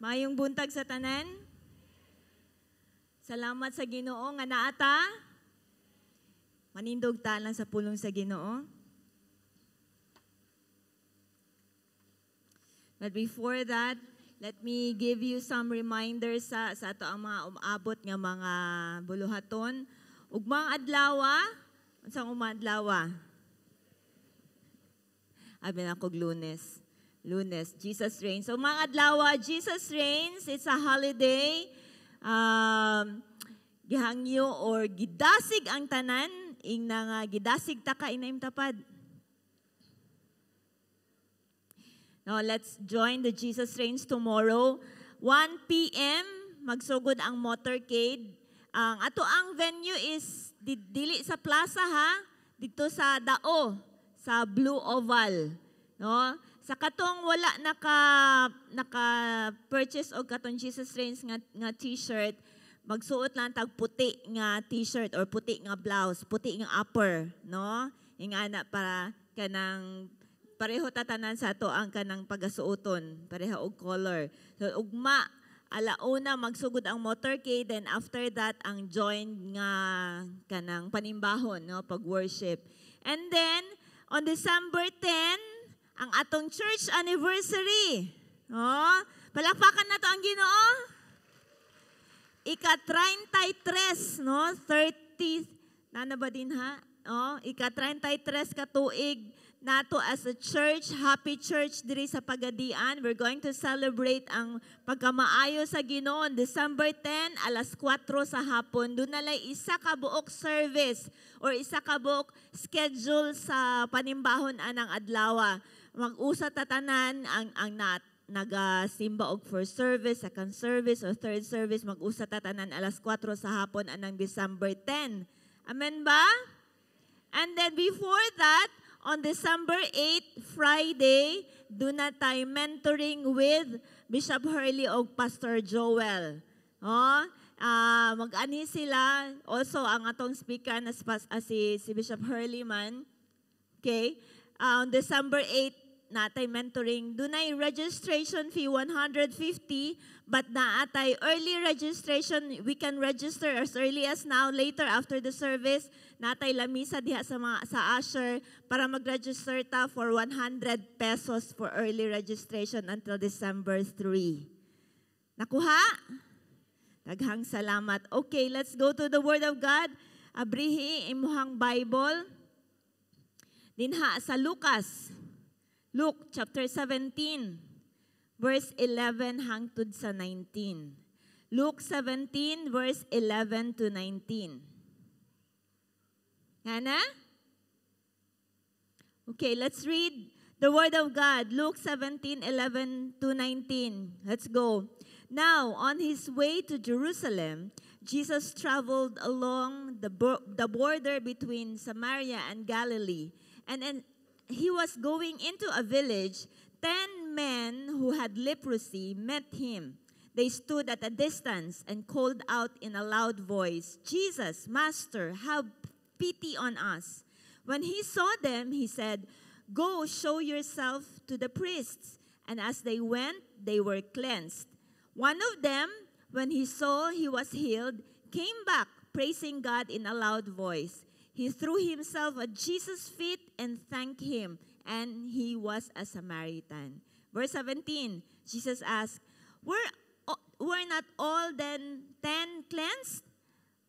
Maayong buntag sa tanan. Salamat sa Ginoo nga naa ta. Manindog ta lang sa pulong sa Ginoo. But before that, let me give you some reminders sa ato ang mga umaabot nga mga buluhaton. Ugmang adlawa, unsang ugmang adlawa? Abi na kog Lunes. Lunes, Jesus Reigns. So mga adlawa, Jesus Reigns, it's a holiday. Gihangyo or gidasig ang tanan, ingna nga gidasig ta ka inaim tapad. Now, let's join the Jesus Reigns tomorrow. 1 p.m., magsugod ang motorcade. Ang ato ang venue is dili sa plaza ha, dito sa Dao, sa Blue Oval. No? Sa katong wala naka purchase og katong Jesus Reigns nga t-shirt, magsuot lang tag puti nga t-shirt or puti nga blouse, puti nga upper, no? Ingana para kanang pareho tatanan sa ato ang kanang pagasuoton, pareha og color. So ugma alauna magsugod ang motorcade, then after that ang join nga kanang panimbahon, no, pag-worship. And then on December 10 ang atong church anniversary. No? Palakpakan na to ang Ginoo. Ika-33, no? 30 nana ba din ha? Oh, ika-33 ka tuig nato as a church, Happy Church diri sa Pagadian. We're going to celebrate ang pagkamaayo sa Ginoo on December 10, alas 4 sa hapon. Doon nalay isa ka buok service or isa ka buok schedule sa panimbahon anang adlawa. Mag-usa tatanan ang nat nagasimba og first service, second service, or third service, mag-usa tatanan alas 4 sa hapon anang December 10. Amen ba? And then before that, on December 8, Friday, doon na tayo mentoring with Bishop Hurley o Pastor Joel. Oh, mag-ani sila. Also, ang atong speaker na si Bishop Hurley man. Okay? On December 8, natay mentoring. Dunay registration fee 150, but naatay early registration. We can register as early as now. Later after the service, natay lamisa diha sa mga sa usher para mag-register ta for 100 pesos for early registration until December 3. Nakuha? Daghang salamat. Okay, let's go to the Word of God. Abrihi imuhang Bible. Dinha sa Lucas. Luke chapter 17, verse 11 hangtod sa 19. Luke 17, verse 11 to 19. Hana? Okay, let's read the Word of God. Luke 17, 11 to 19. Let's go. Now, on his way to Jerusalem, Jesus traveled along the border between Samaria and Galilee. And then he was going into a village. 10 men who had leprosy met him. They stood at a distance and called out in a loud voice, "Jesus, Master, have pity on us." When he saw them, he said, "Go show yourself to the priests." And as they went, they were cleansed. One of them, when he saw he was healed, came back, praising God in a loud voice. He threw himself at Jesus' feet and thanked him, and he was a Samaritan. Verse 17, Jesus asked, Were not all then 10 cleansed?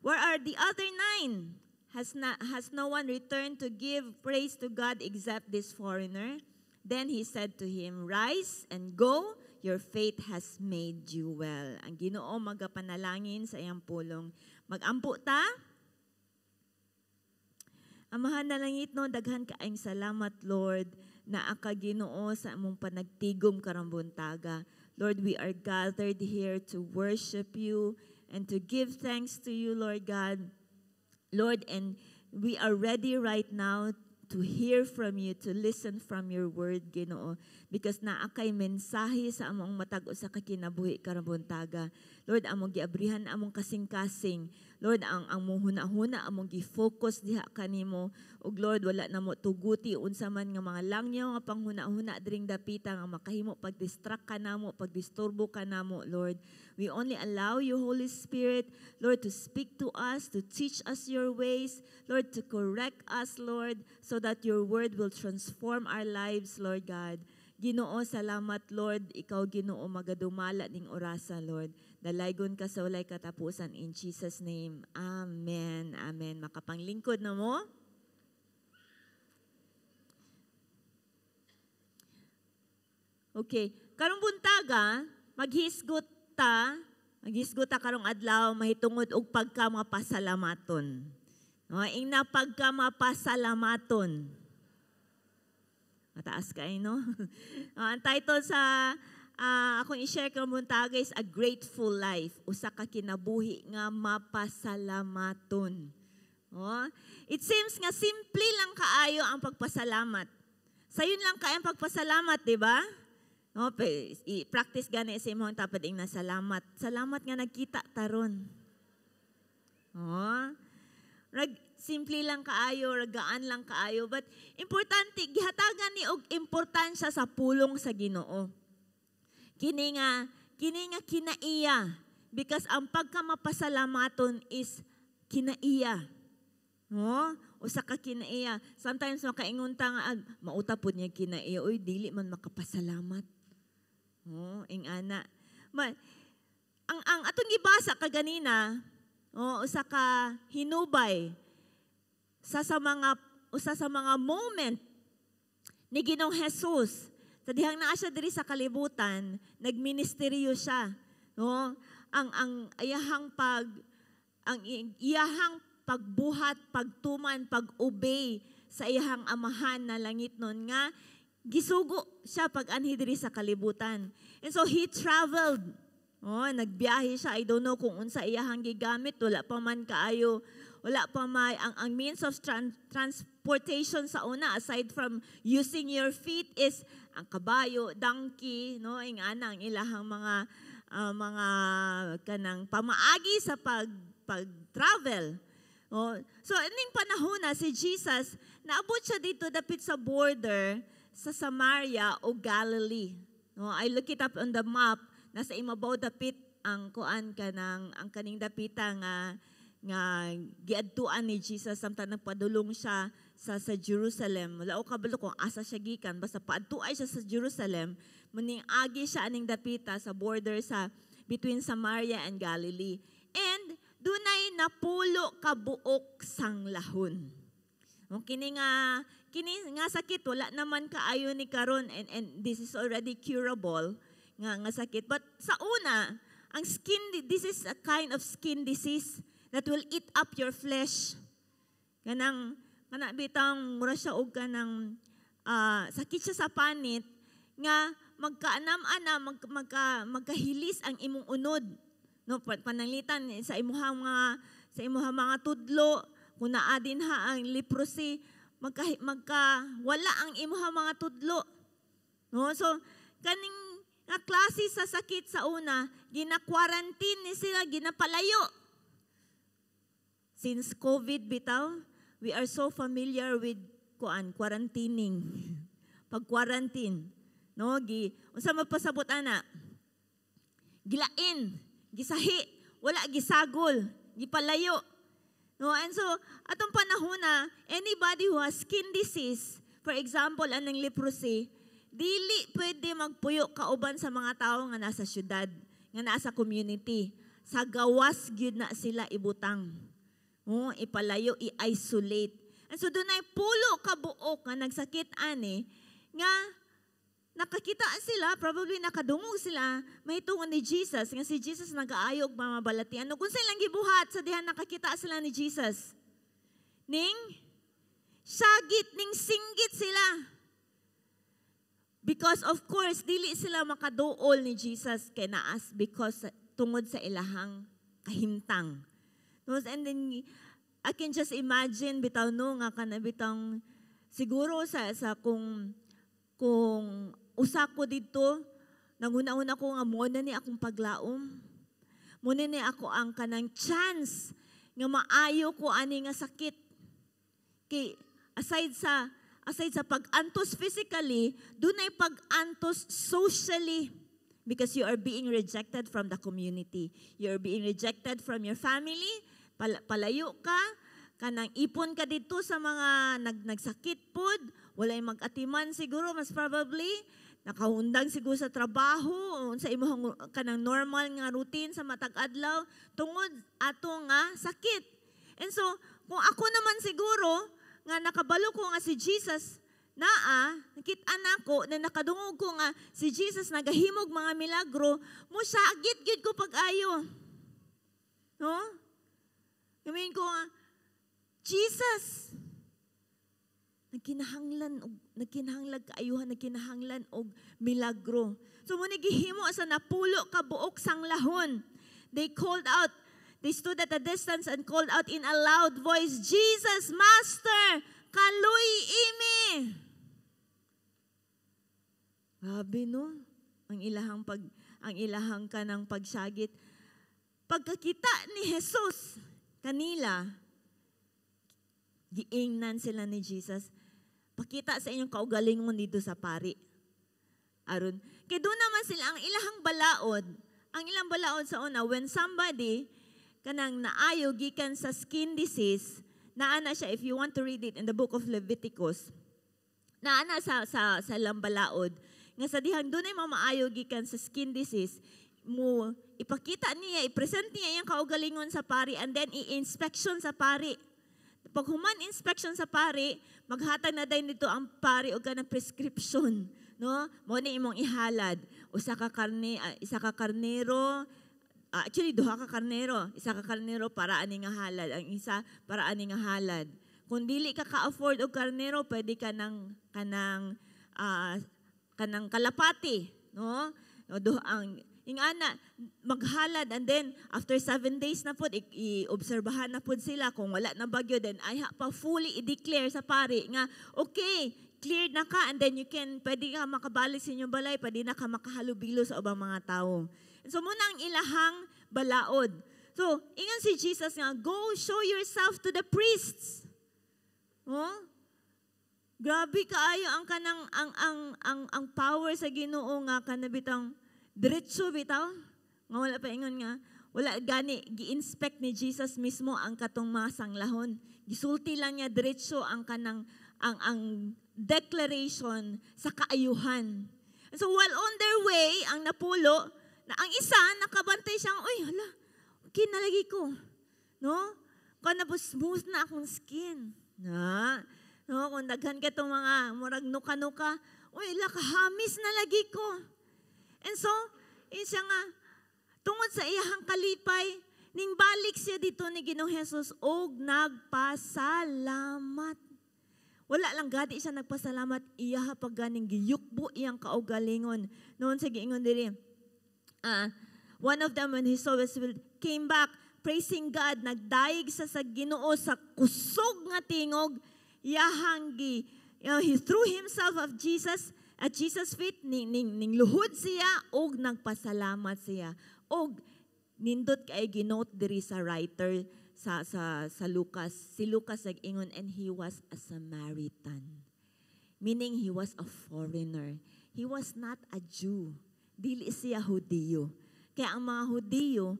Where are the other 9? Has no one returned to give praise to God except this foreigner? Then he said to him, "Rise and go, your faith has made you well." Ang Ginoo magapanalangin sa iyang pulong. Magampo ta. Amahan na langit, no, daghan kaayong salamat, Lord, na aka Ginoo sa among panagtigom karong buntaga. Lord, we are gathered here to worship you and to give thanks to you, Lord God. Lord, and we are ready right now to hear from you, to listen from your word, Ginoo, because naa kay mensahe sa among matag usa ka kinabuhi karong buntaga. Lord, among giabrihan among kasing-kasing. Lord, ang among hunahuna, among gi-focus diha kanimo. Ug Lord, wala namo tuguti unsa man nga mga langyaw nga panghuna-huna diring dapita nga makahimo pag-distract kanamo, pagdisturbo kanamo, Lord. We only allow you, Holy Spirit, Lord, to speak to us, to teach us your ways, Lord, to correct us, Lord, so that your word will transform our lives, Lord God. Ginoo, salamat, Lord. Ikaw, Ginoo, magadumala ning orasa, Lord. Dalaygon ka sa walay katapusan, in Jesus' name. Amen. Amen. Makapanglingkod na mo. Okay. Karong buntaga, maghisgot ta karong adlaw mahitungod og pagka mapasalamaton. No, ing na pagka mapasalamaton. Mataas kay, no? Ang title sa akong i-share karong buntaga is A Grateful Life. Usa ka kinabuhi nga mapasalamaton. Oh, it seems nga simple lang kaayo ang pagpasalamat. Sayon lang kaayo ang pagpasalamat, di ba? No, i-practice gani sa imong tapad ing na salamat. Salamat nga nagkita taron. Oh, rag simple lang kaayo, ragaan lang kaayo, but importante gihatagan ni og importansya sa pulong sa Ginoo. Kini nga kinaiya, because ang pagkamapasalamaton is kinaiya. No? Usa ka kinaiya. Sometimes makaingon ta nga mauta pud niya kinaiya, oy dili man makapasalamat. Oh, ing ana. Ma, ang atong gibasa kaganina, oh, usa ka hinubay sa mga usa sa mga moment ni Ginoong Jesus. Sa dihang naa siya diri sa kalibutan, nagministeryo siya, no? Ang iyahang pagbuhat, pagtuman, pag-obey sa iyahang amahan na langit nun nga gisugo siya pag-anhi diri sa kalibutan. And so he traveled. Oh, nagbiyahe siya. I don't know kung unsa iyahang gigamit, wala pa man kaayo, wala pa may ang means of transportation sa una aside from using your feet is ang kabayo, donkey, no, ing ana ang ilahang mga kanang pamaagi sa pag-travel. Oh, so ining panahon na si Jesus naabot siya dito dapit sa border sa Samaria o Galilee. No, I look it up on the map. Nasa imabaw dapit ang kuan kanang ang kaning dapita nga giadtuan ni Jesus samtang nagpadulong siya sa Jerusalem. Wala ko kabalo kung asa siya gikan, basta paadtuay siya sa Jerusalem, muning agi siya aning dapita sa border sa between Samaria and Galilee. And dunay 10 ka buok sang lahon. O kini nga sakit wala naman kaayo ni karon, and this is already curable nga sakit. But sa una, ang skin, this is a kind of skin disease that will eat up your flesh. Kanang kana bitang mura siya og kanang sakit siya sa panit nga magkaanam-ana, magkahilis ang imong unod. No, pananglitan sa imuhang mga tudlo, kung naa din ha ang leprosy, magka wala ang imuhang mga tudlo. No, so kaning nga klase sa sakit sa una, gina-quarantine ni sila, ginapalayo. Since COVID bitaw, we are so familiar with kuan quarantining. Pag-quarantine, no, gi unsa mapasabot ana? Gilain, gisahi, wala gisagol, gipalayo. No, and so atong panahon na anybody who has skin disease, for example, anang leprosy, dili pwede magpuyo kauban sa mga tao nga nasa syudad, nga nasa community. Sa gawas gyud na sila ibutang. Oh, ipalayo, i-isolate. And so dunay 10 ka buok nga nagsakit ani nga nakakita sila, probably nakadungog sila mahitungod ni Jesus, nga si Jesus nagaayog mamabalatian. Ano kung silang gibuhat sa dihan nakakita sila ni Jesus? Ning sagit, ning singgit sila. Because of course, dili sila makaduol ni Jesus kay naas because tungod sa ilahang kahimtang. And then, I can just imagine bitaw no nga kana bitang siguro sa kung usa ko didto, nanguna-una ko nga mo na ni akong paglaom. Mo na ni ako ang kanang chance Nga maayo ko ani nga sakit. Kay aside sa pag-antos physically, dunay pag-antos socially because you are being rejected from the community. You are being rejected from your family, palayo ka, kanang ipon ka dito sa mga nagsakit pod, walay mag-atiman siguro, mas probably, nakahundang siguro sa trabaho, sa imong kanang normal nga routine sa matag adlaw, tungod ato nga sakit. And so, kung ako naman siguro, nga nakabalo ko nga si Jesus, naa, nakita nako na nakadungog ko nga si Jesus nagahimog mga milagro, mosagit gyud ko pag-ayo. No? Gamin ko nga, "Jesus, nagkinahanglan kaayuhan, nagkinahanglan og milagro." So mo gihimo sa napulo ka buok sanglahon. They called out, they stood at a distance and called out in a loud voice, "Jesus, Master, kaluy-i mi." Grabe, no? Ang ilahang kanang pagsagit. Pagkakita ni Jesus kanila, giingnan sila ni Jesus, "Pakita sa inyong kaugalingon dito sa pari." Aron, kay doon naman sila ang ilang balaod sa una, when somebody kanang naayo gikan sa skin disease, naa na siya, if you want to read it in the book of Leviticus, naa na sa ilang balaod, nga sa dihang dunay mamaayo gikan sa skin disease, mo ipakita niya, i-present niya iyang kaugalingon sa pari and then i-inspection sa pari. Pag human inspection sa pari, maghatag na dayon dito ang pari og kanang prescription, no? Mo ni imong ihalad. Usa ka karne, isa ka karnero, actually duha ka karnero, isa ka karnero para ani nga halad, ang isa para ani nga halad. Kung dili ka ka-afford og karnero, pwede ka ng kanang kalapati, no? O, duha ang ingana maghalad and then after 7 days na pod i-obserbahan na pod sila. Kung wala na bagyo, then ayha pa fully i-declare sa pari nga okay, cleared na ka, and then you can pwede ka makabalik sa inyong balay, pwede na ka makahalubilo sa ubang mga tao. And so muna ang ilahang balaod. So ingon si Jesus nga, "Go show yourself to the priests." Oh, grabe kaayo ang kanang ang power sa Ginoo nga kanabitang diretso bitaw nga wala pa ingon nga wala gani gi-inspect ni Jesus mismo ang katong mga sanglahon. Gisulti lang niya diretso ang kanang ang declaration sa kaayuhan. And so while on their way ang napulo na ang isa nakabantay siyang, "Uy, hala, okay na lagi ko, no? Kana po, smooth na akong skin na, no?" Kung daghan ka tong mga murag nuka-nuka, "Uy, la, kahamis na lagi ko." And so, yun siya nga, tungod sa iyahang kalipay, ning balik siya dito ni Ginoong Jesus og nagpasalamat. Wala lang gadi siya nagpasalamat, iyaha pag ganing giyukbo iyang kaugalingon. Noon sa giingon diri, one of them, when he saw his will, came back praising God, nagdayeg sa Ginoo sa kusog nga tingog, yahang gi, he threw himself of Jesus at Jesus' feet, ning luhod siya og nagpasalamat siya. Og nindot kay ginote diri sa writer sa Lucas. Si Lucas nag-ingon, "And he was a Samaritan." Meaning he was a foreigner. He was not a Jew. Dili siya Hudiyo. Kaya ang mga Hudiyo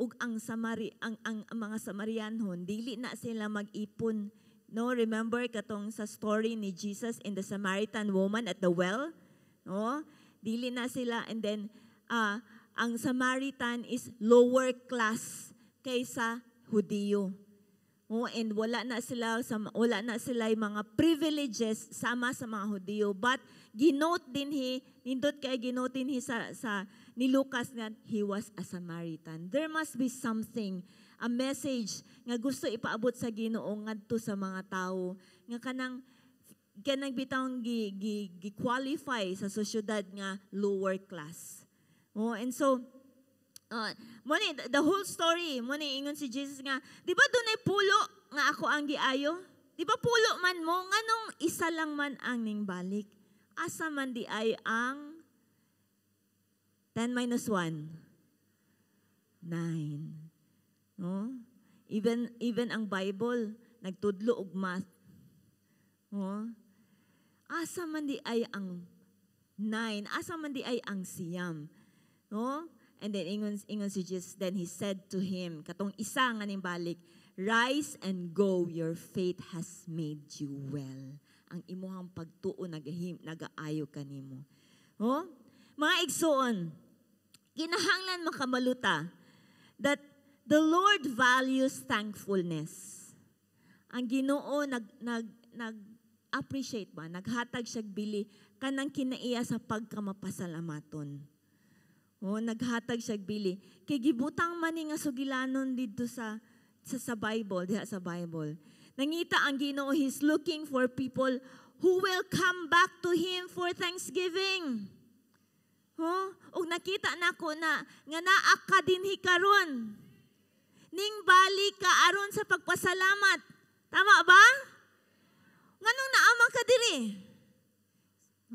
ug ang Samari ang mga Samarianhon, dili na sila mag-ipon. No, remember katong sa story ni Jesus and the Samaritan woman at the well? No? Dili na sila, and then ang Samaritan is lower class kaysa Hudiyo. Oh, and wala na sila yung mga privileges sama sa mga Hudiyo. But ginote din he, nindot kay ginote din he sa ni Lucas nga he was a Samaritan. There must be something, a message nga gusto ipaabot sa Ginoo ngadto sa mga tawo nga kanang bitawng gi qualify sa sosyedad nga lower class. Oh, and so mo ni the whole story, mo ni ingon si Jesus nga, "Di ba dunay pulo nga ako ang giayo? Di ba pulo man mo, nganong isa lang man ang ning balik? Asa man di ay ang 10 minus 1? 9." No? Even ang Bible nagtudlo og math. Oh. Asa man diay ang 9? Asa man diay ang 9? No? And then ingon si Jesus, then he said to him, katong isa nga ning balik, "Rise and go, your faith has made you well." Ang imuhang pagtuo nagahim, nagaayo kanimo. Oh? Mga igsoon, kinahanglan makabalo ta that the Lord values thankfulness. Ang Ginoo nag appreciate ba, naghatag siya bili kanang kinaiya sa pagkamapasalamaton. Oh, naghatag siya bili. Kay gibutang man ni nga sugilanon didto sa Bible, diha sa Bible. Nangita ang Ginoo, He's looking for people who will come back to Him for thanksgiving. Huh? Og nakita nako na nga naa ka dinhi karon. Ning balik ka aron sa pagpasalamat. Tama ba? Nganong naa man ka diri?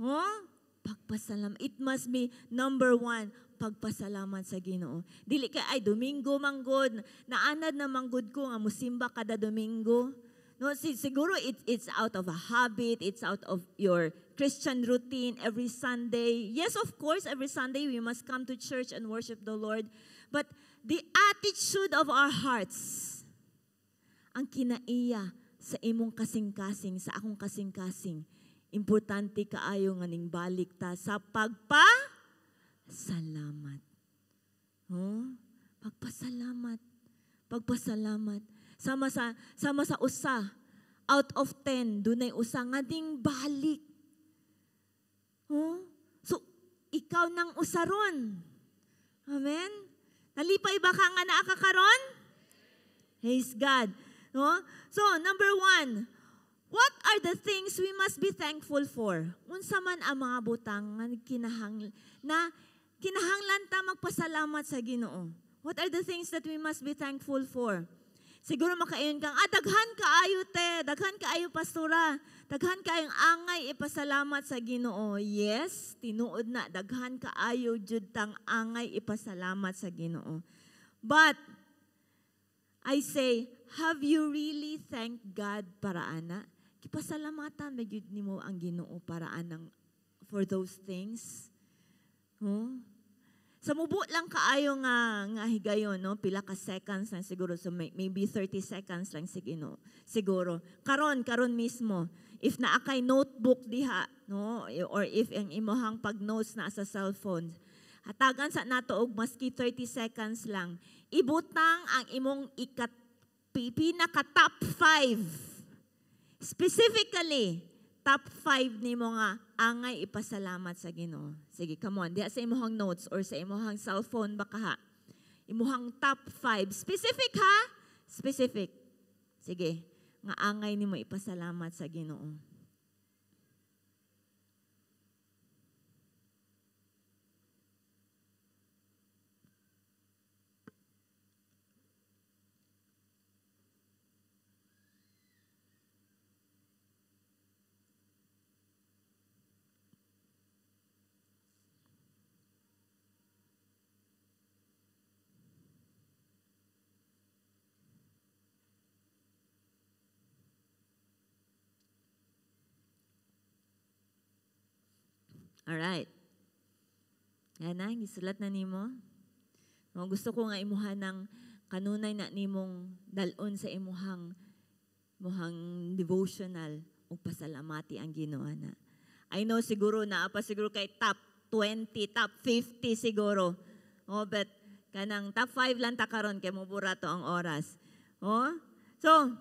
Huh? Pagpasalamat. It must be number one, pagpasalamat sa Ginoo. Dili kay ay Domingo manggod, naanad na manggod ko nga musimba kada Domingo. No, siguro it's out of a habit, it's out of your Christian routine every Sunday. Yes, of course, every Sunday we must come to church and worship the Lord. But the attitude of our hearts, ang kinaiya sa imong kasing-kasing, sa akong kasing-kasing, importante kaayo nga ning balik ta sa pagpa-salamat. Oh, pagpasalamat. Pagpasalamat. Sama sa usa out of 10, dunay usa nga ding balik. Oh? So, ikaw nang usa ron. Amen? Nalipay ba ka nga naa ka karon? Praise God. No? So, number one, what are the things we must be thankful for? Unsa man ang mga butang nga kinahanglan ta magpasalamat sa Ginoo? What are the things that we must be thankful for? Siguro makaingon kang, "Daghan kaayo te, daghan kaayo, pastora, daghan kaayong angay ipasalamat sa Ginoo." Yes, tinuod na, daghan kaayo jud tang angay ipasalamat sa Ginoo. But, I say, have you really thanked God para ana? Gipasalamatan ba gyud nimo ang Ginoo para anang for those things? Huh? Sa mubo lang kaayo nga higayon, no? Pila ka seconds lang siguro, so maybe 30 seconds lang siguro. Siguro. Karon mismo, if naa kay notebook diha, no? Or if ang imuhang pag-notes na sa cellphone, hatagan sa nato og maski 30 seconds lang. Ibutang ang imong pinaka top 5. Specifically, top 5 nimo nga angay ipasalamat sa Ginoo. Sige, come on. Diha sa imong notes or sa imong cellphone baka ha. Imuhang top 5. Specific ha? Specific. Sige, nga angay nimo ipasalamat sa Ginoo. Alright. Yan na, gisulat na nimo. No, gusto ko nga imuha ng kanunay na nimong dalon sa imuhang devotional ug pasalamati ang Ginoo na. I know siguro naa pa siguro kay top 20, top 50 siguro. Oh, but kanang top 5 lang ta karon kay mubura to ang oras. Oh? So,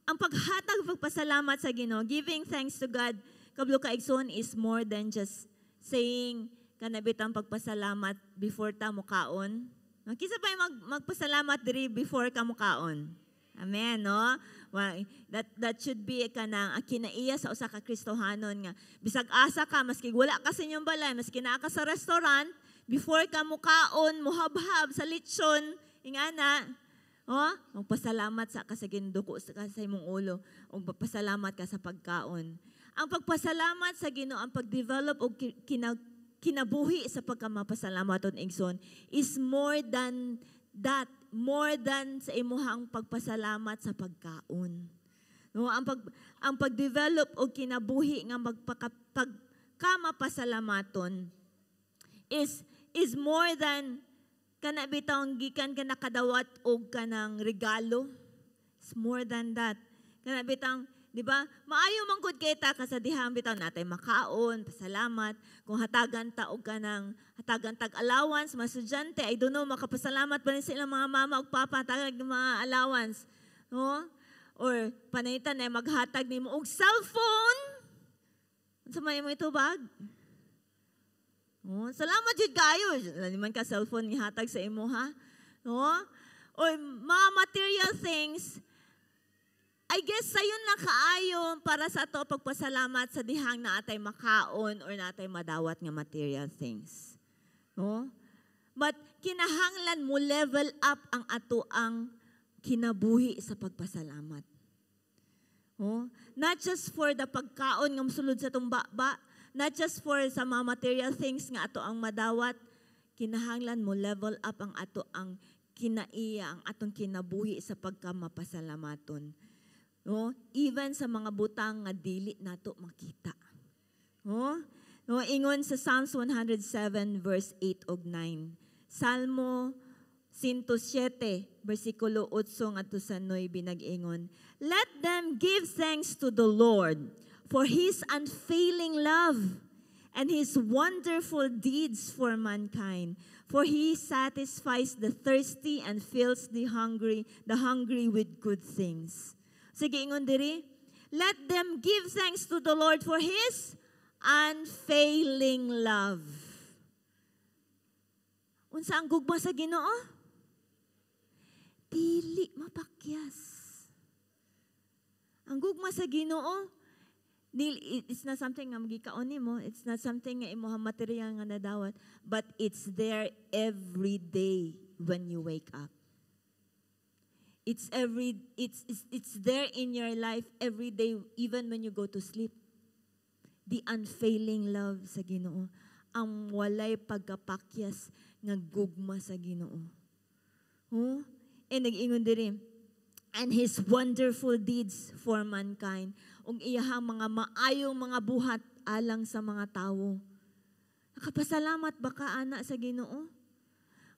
ang paghatag pagpasalamat sa Ginoo, giving thanks to God, kabalo ka igsoon, is more than just saying kanabit ang pagpasalamat before ta mukaon. No, kinsa pa magpasalamat diri before ka mukaon? Amen, no? Well, that should be kanang ang kinaiya sa usa ka Kristohanon nga bisag asa ka, maski wala ka sa inyong balay, maski naa ka sa restaurant, before ka mukaon, muhabhab sa litson, ingana, oh, magpasalamat sa ka sa Ginoo, sa ka sa imong ulo ug magpasalamat ka sa pagkaon. Ang pagpasalamat sa Ginoo, ang pag-develop og kinabuhi sa pagkamapasalamat igsoon is more than that. more than sa imuhang pagpasalamat sa pagkaon. No, ang pag-develop og kinabuhi nga magpaka pagkamapasalamaton is more than kana bitawng gikan ka nakadawat og kanang regalo. It's more than that. Kana bitang, di ba? Maayo man gud kay ta ka sa dihang bitaw natay makaon, pasalamat. Kung hatagan ta og kanang hatagan tag allowance, mga estudyante, I don't know, makapasalamat pa ni sa ilang mga mama ug papa, tagag mga allowance. No? Or pananglitan na maghatag nimo og cellphone. Unsa may imo itubag? Oh, salamat jud kayo. Wala man ka cellphone gihatag sa imo, ha. No? Or mga material things, I guess sayon na kaayo para sa ato pagpasalamat sa dihang naatay makaon or naatay madawat nga material things. No? But kinahanglan mo level up ang ato ang kinabuhi sa pagpasalamat. Oh, not just for the pagkaon nga mosulod sa atong baba, not just for sa mga material things nga ato ang madawat, kinahanglan mo level up ang ato ang kinaiya, ang atong kinabuhi sa pagkamapasalamaton. No? Even sa mga butang nga dili nato makita. No? No, ingon sa Psalms 107 verse 8 ug 9. Salmo 107 bersikulo 8 ngadto sa 9, nag-ingon, "Let them give thanks to the Lord for his unfailing love and his wonderful deeds for mankind. For he satisfies the thirsty and fills the hungry with good things." Sige, ingon diri, let them give thanks to the Lord for his unfailing love. Unsa ang gugma sa Ginoo? Dili mapakyas. Ang gugma sa Ginoo, dili, it's not something nga magikaon nimo, it's not something nga imuhang material nga nadawat, but it's there every day when you wake up. It's there in your life every day, even when you go to sleep. The unfailing love sa Ginoo, ang walay pagkapakyas nga gugma sa Ginoo. Huh? And nag-ingon diri, and his wonderful deeds for mankind. Ug iyahang mga maayong mga buhat alang sa mga tawo. Nakapasalamat ba ka ana sa Ginoo?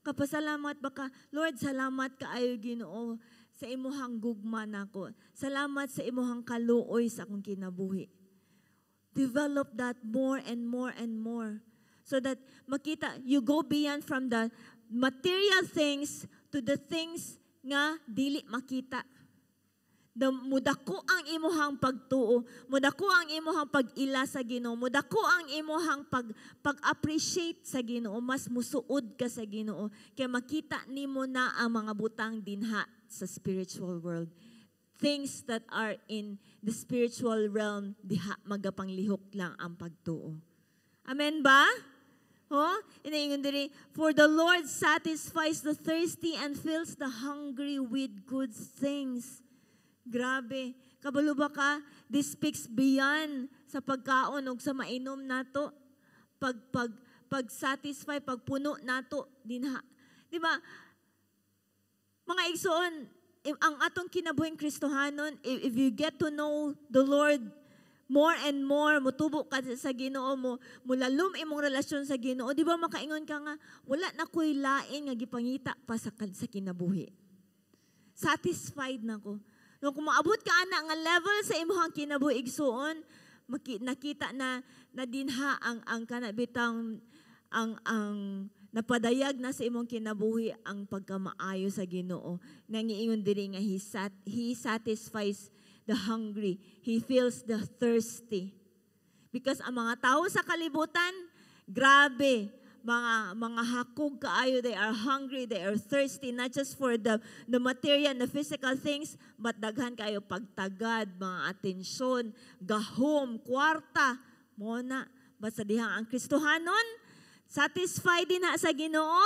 Kapasalamat ba ka, "Lord, salamat kaayo, Ginoo, sa imuhang gugma nako. Salamat sa imuhang kaluoy sa akong kinabuhi"? Develop that more and more and more so that makita you go beyond from the material things to the things nga dili makita. Mudako ang imuhang pagtuo, mudako ang imuhang pag-ila sa Ginoo, mudako ang imuhang pag-appreciate sa Ginoo, mas musuod ka sa Ginoo kay makita nimo na ang mga butang dinha sa spiritual world. Things that are in the spiritual realm diha magapanglihok lang ang pagtuo. Amen ba? Oh, inaingon diri, "For the Lord satisfies the thirsty and fills the hungry with good things." Grabe. Kabalo ba ka? This speaks beyond sa pagkaon ug sa mainom nato. Pag satisfy, pagpuno nato dinha. Di ba? Mga igsoon, ang atong kinabuhing Kristohanon, if you get to know the Lord more and more, mutubo ka sa Ginoo mo, mulalom imong relasyon sa Ginoo, di ba makaingon ka nga, "Wala na ko'y lain nga gipangita pa sa kinabuhi. Satisfied na ko." No, kung maabot ka ana nga level sa imong kinabuhi, igsuon, nakita na na dinha ang kana bitang ang napadayag na sa imong kinabuhi ang pagkamaayo sa Ginoo. Nangiingon diri nga he satisfies the hungry. He fills the thirsty. Because ang mga tao sa kalibutan, grabe, mga hakog kaayo, they are hungry, they are thirsty, not just for the material and the physical things, but daghan kaayo pagtagad, mga atensyon, gahom, kwarta, mo na. Basta dihang ang Kristohanon, satisfied din na sa Ginoo,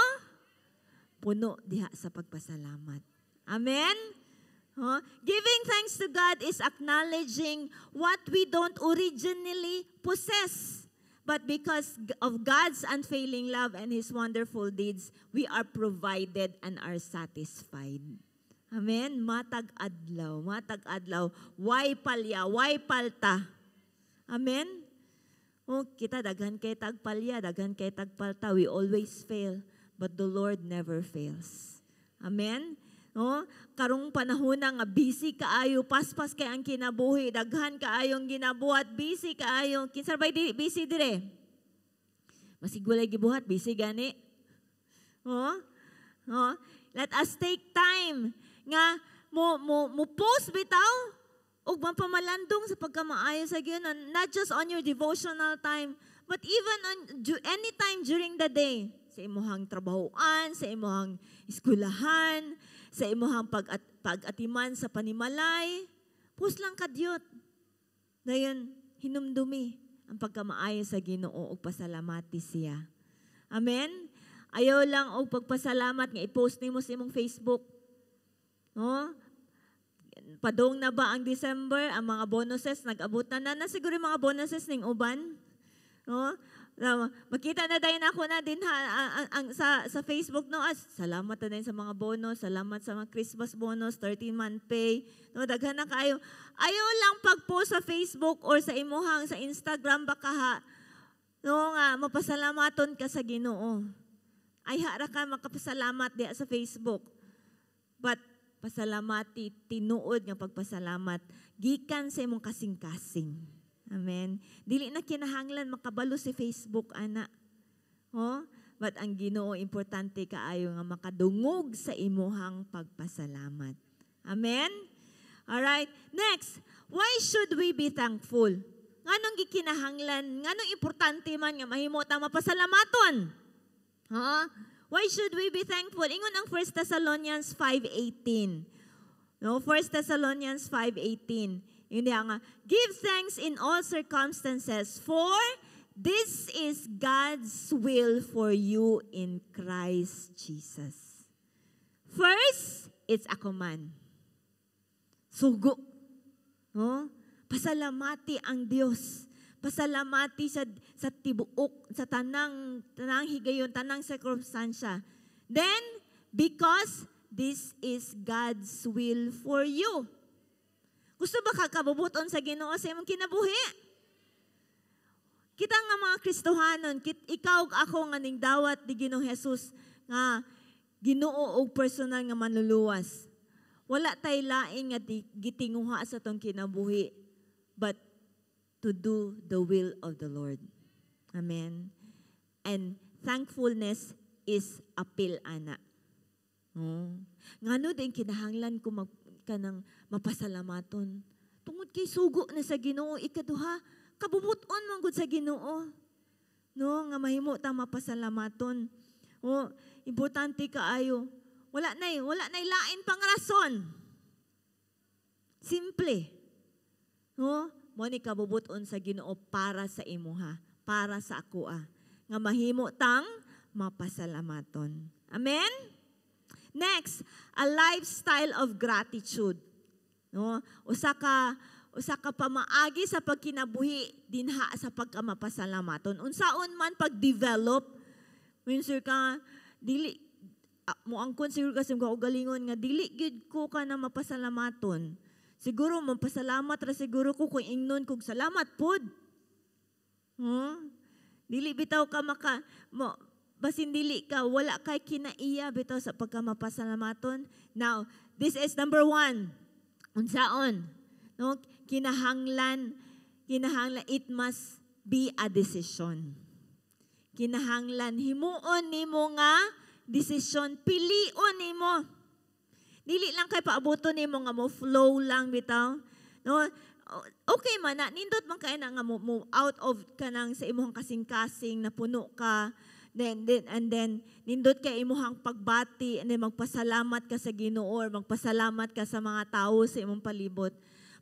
puno diha sa pagpasalamat. Amen? Huh? Giving thanks to God is acknowledging what we don't originally possess, But because of God's unfailing love and His wonderful deeds, we are provided and are satisfied. Amen? Matag adlaw, matag adlaw. Way palya, way palta? Amen? Oh, kita daghan kay tag palya, daghan kay tag palta. We always fail, but the Lord never fails. Amen? No? Karong panahon na nga busy kaayo, paspas kay ang kinabuhi, daghan kaayong ginabuhat, busy kaayo. Kinsa bay di busy dire? Masig walay gibuhat, busy gani. Oh? Oh? Let us take time nga mo post bitaw ug mapamalandong sa pagkamaayo sa Ginoo, not just on your devotional time, but even on any time during the day, sa imuhang trabahoan, sa imuhang eskwelahan, sa imuhang pag-atiman sa panimalay, post lang kadyot. Dayon hinumdumi ang pagkamaayo sa Ginoo ug pasalamati siya. Amen. Ayaw lang og pagpasalamat nga i-post nimo sa imong Facebook. No? Padong na ba ang December, ang mga bonuses nag-abot na na, na siguro yung mga bonuses ning uban. No? Makita na dayon ako na din ha, ang sa Facebook, no, as salamat na din sa mga bonus, salamat sa mga Christmas bonus, 13 month pay. No, daghan na kaayo. Ayaw lang pag-post sa Facebook or sa imuhang sa Instagram baka ha. No nga mapasalamaton ka sa Ginoo. Ay hara ka makapasalamat diha sa Facebook. But pasalamati tinuod nga pagpasalamat gikan sa imong kasing-kasing. Amen. Dili na kinahanglan makabalo si Facebook ana. Oh, but ang Ginoo, importante kaayo nga makadungog sa imuhang pagpasalamat. Amen. All right. Next, why should we be thankful? Nganong gikinahanglan, nganong importante man nga mahimo ta mapasalamaton? Ha? Why should we be thankful? Ingon ang 1 Thessalonians 5:18. No, 1 Thessalonians 5:18. Yun diha nga, "Give thanks in all circumstances, for this is God's will for you in Christ Jesus." First, it's a command. Sugo. No? Pasalamati ang Dios. Pasalamati sa tibuok, sa tanang higayon, tanang sirkumstansya. Then, because this is God's will for you. Gusto ba ka kabubuton sa Ginoo sa imong kinabuhi? Kita nga mga Kristohanon, ikaw ug ako nga ning dawat ni Ginoong Jesus nga Ginoo og personal nga manluluwas. Wala tay laing nga gitinguha sa atong kinabuhi but to do the will of the Lord. Amen. And thankfulness is apil ana. Oh. Ngano din kinahanglan ko mag kanang mapasalamaton? Tungod kay sugo na sa Ginoo. Ikaduha, kabubuton man gud sa Ginoo. No, nga mahimo ta mapasalamaton. Oh, importante kaayo. Wala nay lain pang rason. Simple. No? Mo ni kabubuton sa Ginoo para sa imuha, para sa akoa. Nga mahimo tang mapasalamaton. Amen? Next, a lifestyle of gratitude. No? Usa ka pamaagi sa pagkinabuhi dinha sa pagkamapasalamaton. Unsaon man pag-develop, minsan ka dili moangkon siguro kasi ko galingon nga dili gyud ko ka na mapasalamaton. Siguro mapasalamat ra siguro ko kung ingnon kog salamat pod. Huh? Dili bitaw ka maka mo basin dili ka, wala kay kinaiya bitaw sa pagkamapasalamaton. Now, this is number one. Unsaon? No? Kinahanglan, it must be a decision. Kinahanglan, himuon nimo nga desisyon, pilion nimo. Dili lang kay paabuton nimo nga mo flow lang bitaw. No? Okay man na, nindot man kay na nga mo out of kanang sa imong kasing-kasing na puno ka. Then, and then nindot kay imuhang pagbati and then magpasalamat ka sa Ginoo or magpasalamat ka sa mga tao sa imong palibot.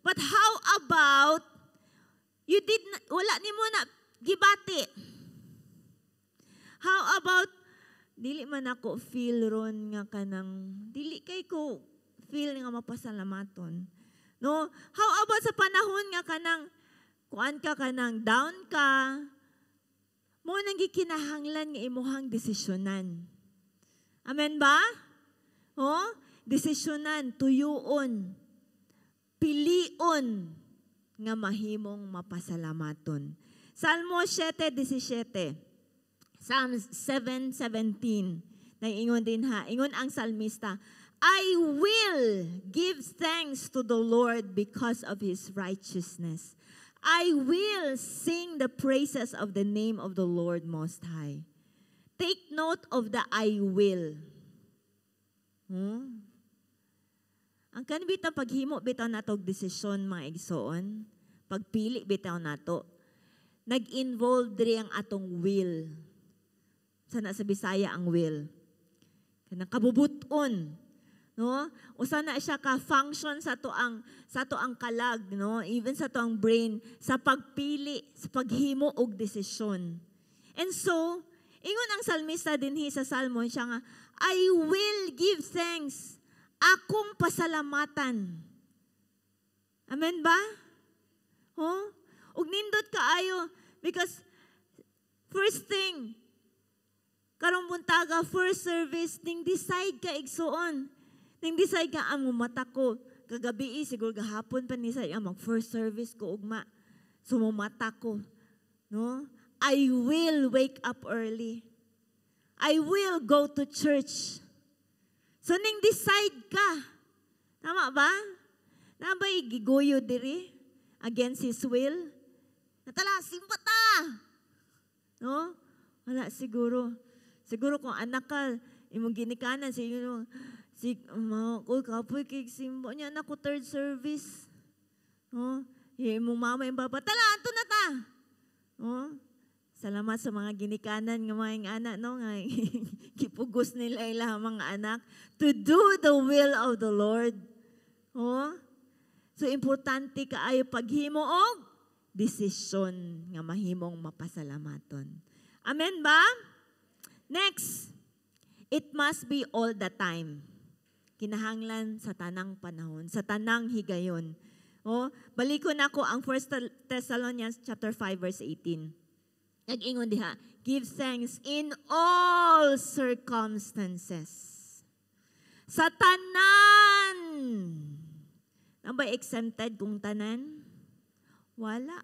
But how about you did not, wala nimo na gibati? How about dili man ako feel ron nga kanang dili kay ko feel nga mapasalamaton? No? How about sa panahon nga kanang kuan ka, kanang down ka? Mao nang gikinahanglan nga imuhang desisyonan. Amen ba? Oh, desisyonan, tuyuon, pilion nga mahimong mapasalamaton. Salmo 7:17. Psalm 7:17. Nag-ingon din ha. Ingon ang salmista, "I will give thanks to the Lord because of His righteousness. I will sing the praises of the name of the Lord Most High." Take note of the "I will." Ang kani bitaw paghimo bitaw nato og desisyon, mga igsoon, pagpili bitaw nato, nag-involve diri ang atong will. Sana sa Bisaya ang will? Kanang kabubuton, no? Usa na siya ka function sa ato ang kalag, no? Even sa ato ang brain sa pagpili, sa paghimo og desisyon. And so, ingon ang salmista dinhi sa Salmo siya nga, "I will give thanks." Akong pasalamatan. Amen ba? Huh? Ug nindot kaayo because first thing karong buntaga, first service, ning decide ka, igsuon. Ning decide ka ang mata ko kagabi, siguro gahapon pa ni sa mag first service ko ugma. So mumata ko, no? I will wake up early. I will go to church. So ning decide ka. Tama ba? Naa bay giguyo diri against his will? Natala, simba ta! No? Wala siguro. Siguro kung anak ka, imong ginikanan, siguro, si, ma, ko, kapoy kay simba niya, anak ko third service. No? Imong mama, imong papa, "Tala, ato na ta." No? Salamat sa mga ginikanan nga mga anak, no, nga gipugos nila ilang mga anak to do the will of the Lord. Oh? So importante kaayo paghimo og desisyon nga mahimong mapasalamaton. Amen ba? Next, it must be all the time. Kinahanglan sa tanang panahon, sa tanang higayon. Oh, balikon nako ang 1 Thessalonians chapter 5 verse 18. Nag-ingon diha, "Give thanks in all circumstances." Sa tanan. Naa ba exempted kung tanan? Wala.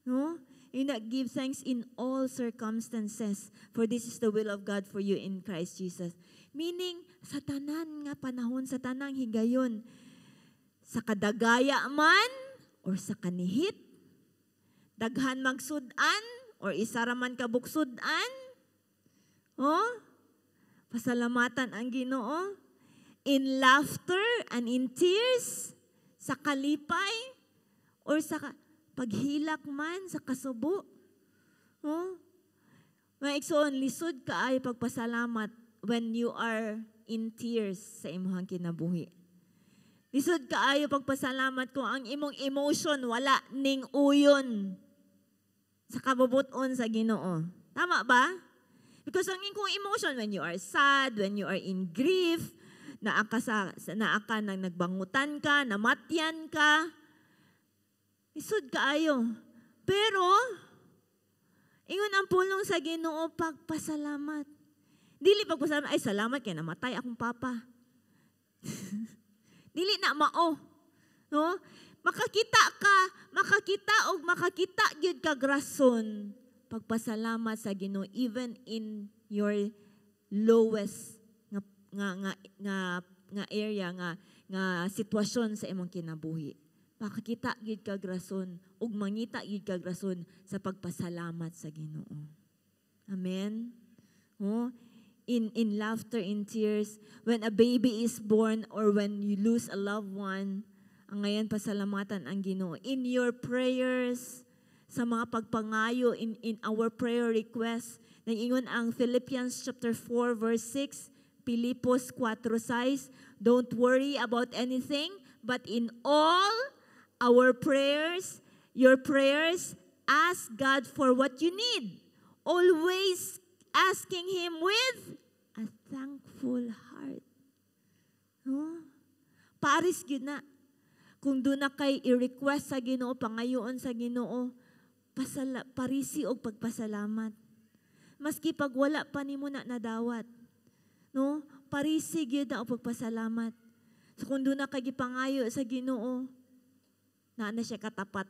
No? You not give thanks in all circumstances, for this is the will of God for you in Christ Jesus. Meaning, sa tanan nga panahon, sa tanang higayon, sa kadagaya man, or sa kanihit, daghan magsud-an, or isa ra man ka buksud-an, oh, pasalamatan ang Ginoo. In laughter and in tears, sa kalipay, or sa paghilak man, sa kasubo. Oh? Mga igsoon, lisod kaayo pagpasalamat when you are in tears sa imong kinabuhi. Lisod kaayo pagpasalamat kung ang imong emotion wala ning uyon sa kabubuton sa Ginoo. Tama ba? Because ang imong emotion when you are sad, when you are in grief, naa ka nang nagbangutan ka, namatyan ka, lisod kaayo. Pero ingon ang pulong sa Ginoo, pagpasalamat. Dili pagpasalamat, "Ay, salamat kay namatay akong papa." Dili na mao. No? Makakita ka, makakita og makakita gyud kag rason pagpasalamat sa Ginoo even in your lowest nga area nga sitwasyon sa imong kinabuhi. Makakita gyud kag rason ug mangita gyud kag rason sa pagpasalamat sa Ginoo. Amen. Oh, in laughter, in tears, when a baby is born or when you lose a loved one, angayan pasalamatan ang Ginoo. In your prayers, sa mga pagpangayo, in our prayer requests, nag-ingon ang Philippians chapter 4 verse 6, Pilipos 4:6, "Don't worry about anything, but in all our prayers, your prayers, ask God for what you need. Always asking Him with a thankful heart." No? Paris gyud na. Kung duna kay i-request sa Ginoo, pangayoon sa Ginoo, Pasala, parisi og pagpasalamat. Maski pag wala pa nimo na nadawat. No? Parisi gyud na og pagpasalamat. So kung duna ka gipangayo sa Ginoo, naa na siya katapat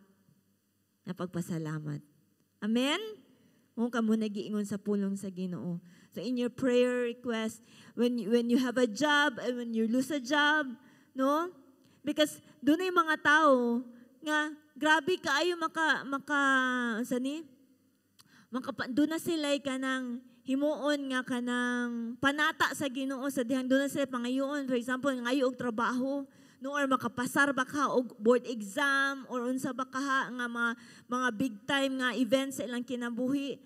na pagpasalamat. Amen? Kung kamo nagiingon sa pulong sa Ginoo. So in your prayer request, when you have a job and when you lose a job, no? Because duna yung mga tao nga grabe kaayo maka maka sa ni maka duna sila kanang himuon nga kanang panata sa Ginoo sa dihang duna sila pangayoon. For example, ngayo og trabaho, no, or makapasar ba ka og board exam or unsa ba ka nga mga big time nga events sa ilang kinabuhi,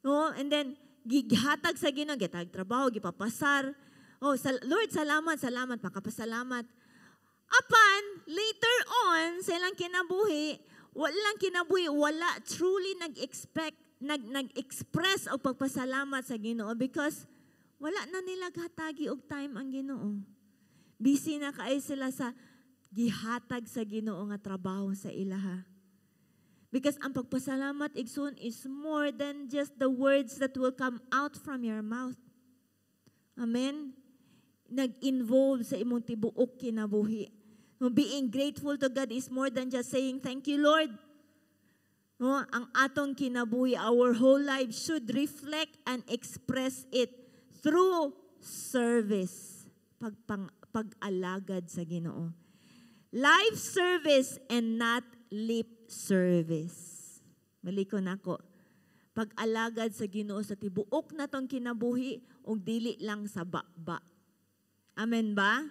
no? And then gihatag sa Ginoo, gihatag trabaho, gipapasar. Oh, Lord, salamat, salamat, makapasalamat. Apan later on sa ilang kinabuhi, walang kinabuhi, wala truly nag-expect, nag-express og pagpasalamat sa Ginoo because wala na nila hatagi og time ang Ginoo. Busy na kaayo sila sa gihatag sa Ginoo nga trabaho sa ilaha. Because ang pagpasalamat, igsoon, is more than just the words that will come out from your mouth. Amen? Nag-involve sa imong tibuok kinabuhi. Being grateful to God is more than just saying, "Thank you, Lord." No, ang atong kinabuhi, our whole life should reflect and express it through service. Pag-alagad sa Ginoo. Life service and not lip service. Balikon nako. Pag-alagad sa Ginoo sa tibuok natong kinabuhi ug dili lang sa baba. Amen ba?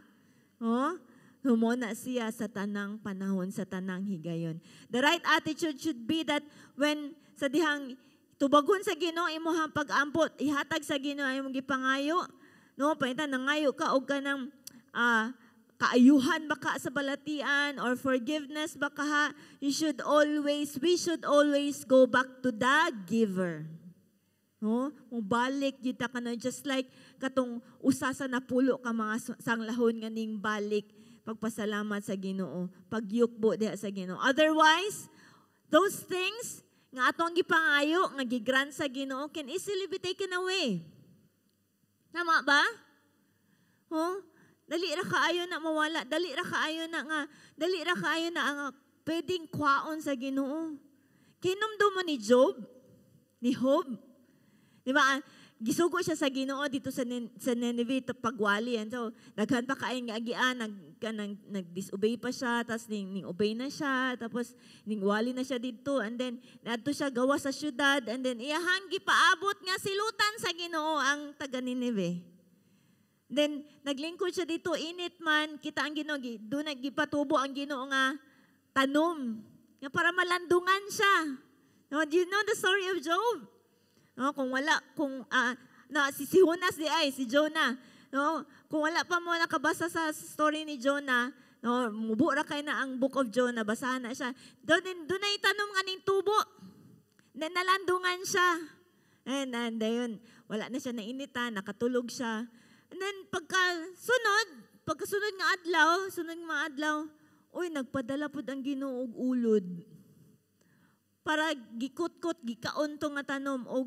Oh? Humona siya sa tanang panahon, sa tanang higayon. The right attitude should be that when sa dihang tubagon sa Ginoo imong pag-ampo, ihatag sa Ginoo imong gipangayo, no? Pangitan nangayo ka og kanang kaayuhan ba ka sa balatian or forgiveness ba ka ha, you should always, we should always go back to the giver. No? Mubalik gyud ta kana, just like katong usa sa napulo ka mga sanglahon nga ning balik pagpasalamat sa Ginoo, pagyukbo diha sa Ginoo. Otherwise, those things nga atong gipangayo nga gigrant sa Ginoo can easily be taken away. Tama ba? Huh? Dali ra kaayo na mawala, dali ra kaayo na nga, dali ra kaayo na ang pwedeng kwaon sa Ginoo. Kinumdum mo ni Job, ni Job. Di ba? Gisugo siya sa Ginoo dito sa Nineveh to pagwali. And so daghan pa kaayo nga agian, kanang nag-disobey pa siya, tapos ning obey na siya, tapos ning wali na siya dito, and then naadto siya gawa sa syudad, and then iyahang gipaabot nga silutan sa Ginoo ang taga Nineveh. Then naglingkod siya dito, init man, kita ang Ginoo, duna gipatubo ang Ginoo nga tanom nga para malandungan siya. No, do you know the story of Job? No, kung wala kung na si Jonas di ay si Jonah, no? Kung wala pa mo nakabasa sa story ni Jonah, no, mubo ra kay na ang Book of Jonah, basahan na siya. Doon duna tanom nga ning tubo. Na nalandungan siya. And ayun, wala na siya nainitan, nakatulog siya. And then pagkasunod nga adlaw, sunod nga mga adlaw, uy, nagpadala pud ang Ginoo og ulod para gikutkot, gikaon to nga tanom og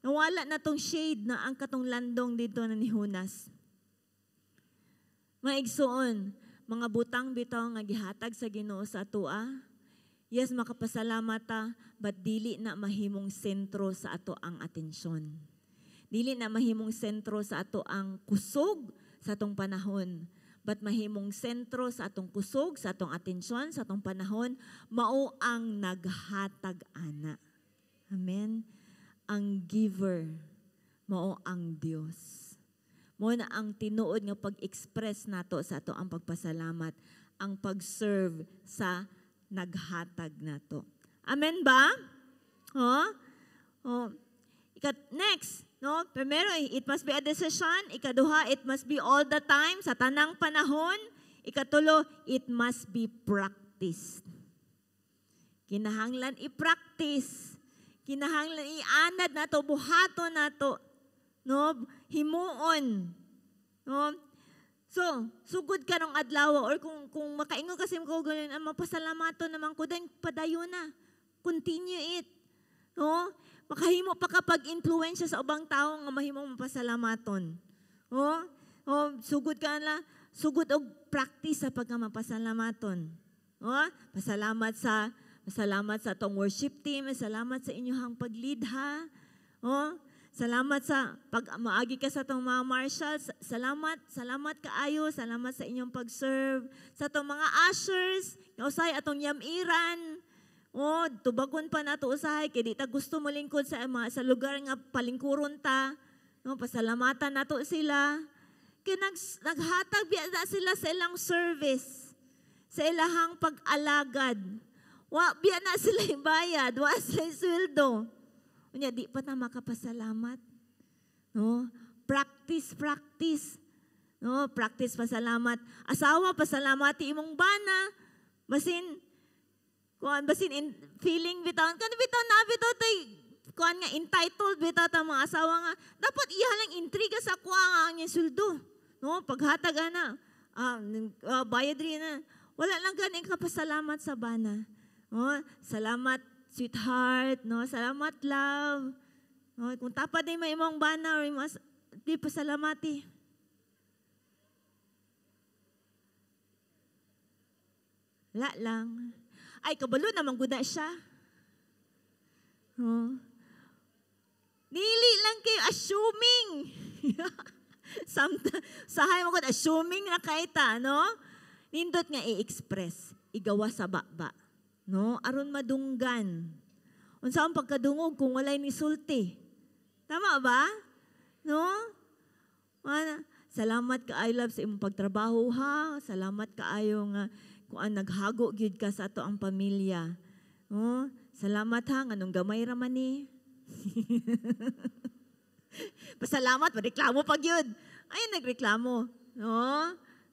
nawala na tong shade na ang katong landong dito na ni Jonas. Mga igsoon, mga butang bitaw nga gihatag sa Ginoo sa atoa. Yes, makapasalamat ta, but dili na mahimong sentro sa ato ang atensyon. Dili na mahimong sentro sa ato ang kusog sa atong panahon. But mahimong sentro sa atong kusog, sa atong atensyon, sa atong panahon, mao ang naghatag ana. Amen. Ang giver, mao ang Dios. Mao na ang tinuod nga pag-express nato sa ato ang pagpasalamat, ang pag-serve sa naghatag nato. Amen ba? Huh? Oh. Next, no? Primero, it must be a decision. Ikaduha, it must be all the time, sa tanang panahon. Ikatulo, it must be practiced. Kinahanglan i-practice. Kinahanglan ianad nato, buhaton nato. No? Himuon. No? So, sugod karong adlaw or kung makaingon kasi ko ganun, ah, mapasalamaton naman ko, then padayon na. Continue it. No? Makahimo pa ka pag-influensya sa ubang tao nga mahimong mapasalamaton. Oh, oh, sugod ka na, sugod og practice sa pagkamapasalamaton. Oh, pasalamat sa atong worship team, salamat sa inyong pag-lead ha. Oh, salamat sa pag maagi ka sa atong mga marshals, salamat, salamat kaayo, salamat sa inyong pag-serve, sa atong mga ushers, nga usahay atong yamiran. Oh, tubagon pa nato usahay kay di ta gusto molingkod sa mga sa lugar nga palingkuron ta. No, pasalamatan nato sila. Kay naghatag biya na sila sa ilang service, sa ilahang pag-alagad. Wa biya na sila ibayad, wa sila sweldo. Unya di pa ta makapasalamat. No? Practice, practice. No, practice pasalamat. Asawa, pasalamati imong bana. Basin kuan, basin in, feeling bitaw kan bitaw na bitaw tay kuan nga entitled bitaw ta mga asawa nga dapat iya lang intriga sa kuha nga ang iyang sweldo. No, paghatag ana, bayad rin na. Wala lang ganing kapasalamat sa bana. No, salamat sweetheart, no, salamat love. No, kung tapad ni may imong bana or imong di pasalamati. Wala lang. Ay, kabalo naman gud na siya. Oh. Dili lang kayo assuming. Sahay mo gud assuming na kayta, no? Nindot nga i-express, igawa sa baba, no? Aron madunggan. Unsa ang pagkadungog kung walay nisulti? Tama ba? No? Ana, salamat kaayo love sa imong pagtrabaho ha. Salamat kaayo nga kung ang naghago gyud ka sa ato ang pamilya. Oh, salamat ha, nganong gamay ra man ni. Pasalamat, reklamo pa gyud. Ay, nagreklamo. No?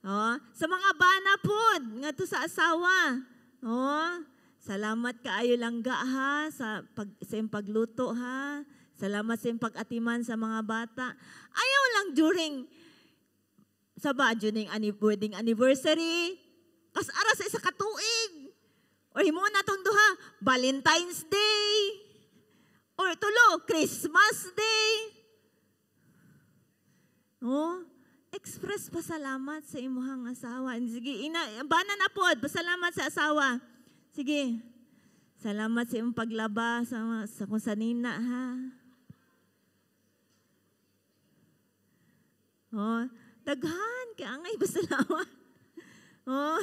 Oh, sa mga bana pod ngadto sa asawa. Oh, salamat kaayo langga ha sa imong pagluto ha. Salamat sa imong pag-atiman sa mga bata. Ayaw lang during sa ba during wedding anniversary. Kas ara sa isa ka tuig. Or himo na tong duha, Valentine's Day. Or tulo, Christmas Day. No? Express pasalamat sa imuhang asawa. Sige, ina, bana na pod, pasalamat sa asawa. Sige. Salamat sa imong paglaba sa kung sanina ha. Oh, daghan kay angay pasalamat. Oh.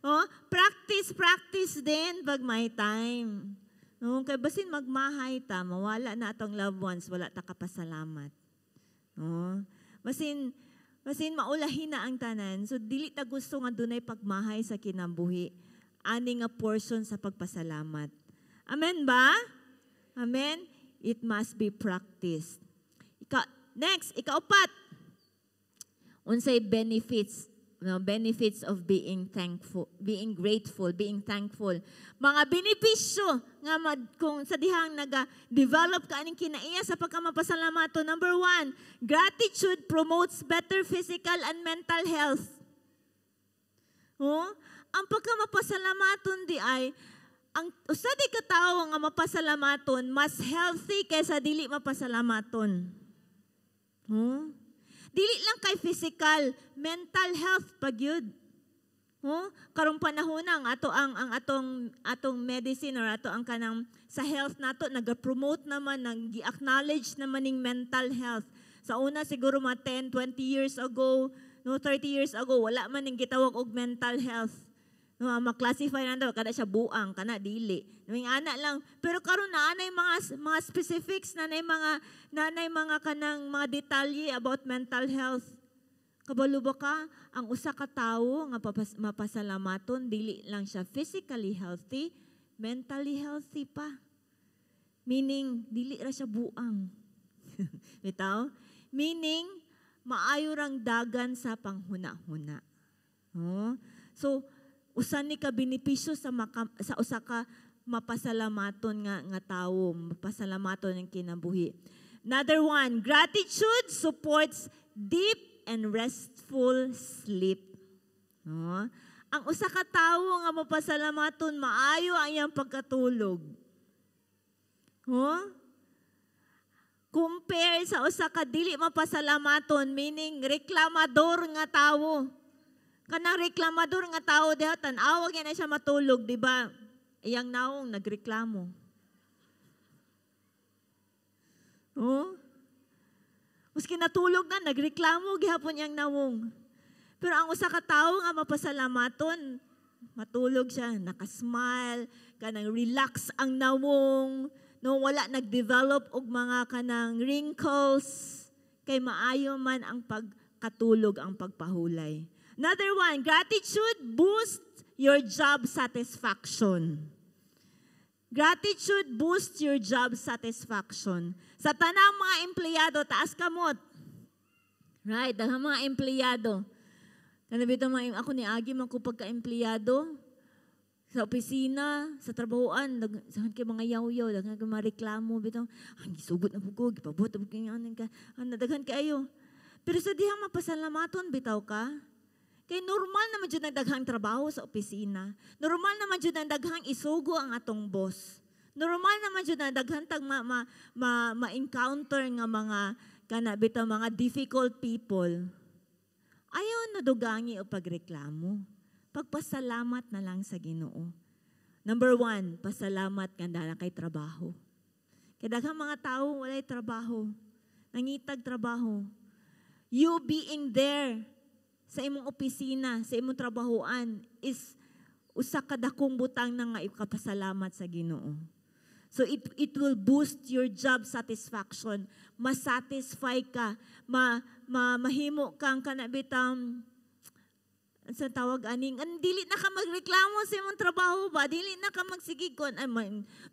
Oh, practice, practice din pag may time. No, kay basin magmahay ta, mawala na atong loved ones, wala ta kapasalamat. No? Basin maulahin na ang tanan. So dili ta gusto nga dunay pagmahay sa kinabuhi. Ani nga portion sa pagpasalamat. Amen ba? Amen? It must be practiced. Next, ikaupat. Unsay benefits? No, benefits of being thankful, being grateful, being thankful. Mga benepisyo nga kung sa dihang naga-develop ka aning kinaiya sa pagkamapasalamato. Number 1, gratitude promotes better physical and mental health. Oh, ang pagkamapasalamaton di ay ang usa di ka tawo nga mapasalamaton mas healthy kaysa dili mapasalamaton. Oh? Dili lang kay physical, mental health pag yun. Oh, karong panahon ang ato ang atong medicine or ato ang kanang sa health nato naga-promote naman, nang gi-acknowledge naman ning mental health. Sa una siguro mga 10, 20 years ago, no, 30 years ago, wala man ning gitawag og mental health. No, ma-classify na daw kada siya buang, kana dili. Ning ana lang, pero karon na anay mga specifics na nay mga kanang mga detalye about mental health. Kabalo ba ka ang usa ka tawo nga mapasalamaton dili lang siya physically healthy, mentally healthy pa. Meaning dili ra siya buang. Bitaw? Meaning maayo rang dagan sa panghuna-huna. Oh? So usa ni ka benepisyo sa usa ka mapasalamaton nga tawo, mapasalamaton ang kinabuhi. Another one, gratitude supports deep and restful sleep. No? Ang usa ka tawo nga mapasalamaton, maayo ang iyang pagkatulog. Huh? Compare sa usa ka dili mapasalamaton, meaning reklamador nga tawo. Kanang reklamador nga tawo diha, tan-awa gyud na siya matulog, di ba? Iyang naong nagreklamo. Oh? Maski natulog na, nagreklamo gihapon iyang nawong. Pero ang usa ka tawo nga mapasalamaton, matulog siya, nakasmile, kanang relax ang nawong, no, wala nag-develop og mga kanang wrinkles, kay maayo man ang pagkatulog, ang pagpahulay. Another one, gratitude boosts your job satisfaction. Gratitude boosts your job satisfaction. Sa tanang mga empleyado, taas kamot. Right, daghang mga empleyado. Kana bitaw mga ako ni agi man ko pagka-empleyado sa opisina, sa trabahoan, daghan kay mga yaw-yaw, daghan kay mga reklamo bitaw, ang gisugot na pud ko, gipabuhat na pud ko ka, daghan kaayo. Pero sa dihang mapasalamaton bitaw ka, kay normal naman jud ang daghang trabaho sa opisina. Normal naman jud ang daghang isugo ang atong boss. Normal naman jud ang daghan tag ma-encounter nga mga kana bitaw mga difficult people. Ayaw na dugangi o pagreklamo. Pagpasalamat na lang sa Ginoo. Number one, pasalamat nga naa kay trabaho. Kay daghang mga tawo walay trabaho. Nangitag trabaho. You being there sa imong opisina, sa imong trabahoan is usa ka dakong butang na nga ikapasalamat sa Ginoo. So it will boost your job satisfaction. Ma-satisfy ka, ma, ma mahimo kang kana bitang sa tawag aning an dili na ka magreklamo sa imong trabaho ba, dili na ka magsigig kon ay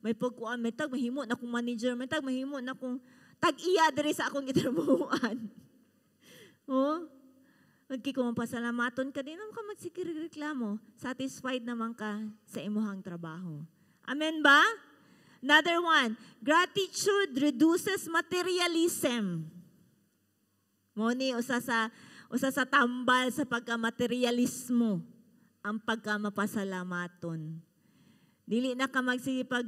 may pagkuan, may tag mahimo na kong manager, may tag mahimo na kong tag-iya diri sa akong gitrabahoan. Oh, magki kung pasalamaton ka, di naman ka magsigig reklamo. Satisfied naman ka sa imuhang trabaho. Amen ba? Another one, gratitude reduces materialism. Mo ni usa sa tambal sa pagka-materialismo ang pagkamapasalamaton. Dili na ka magsige pag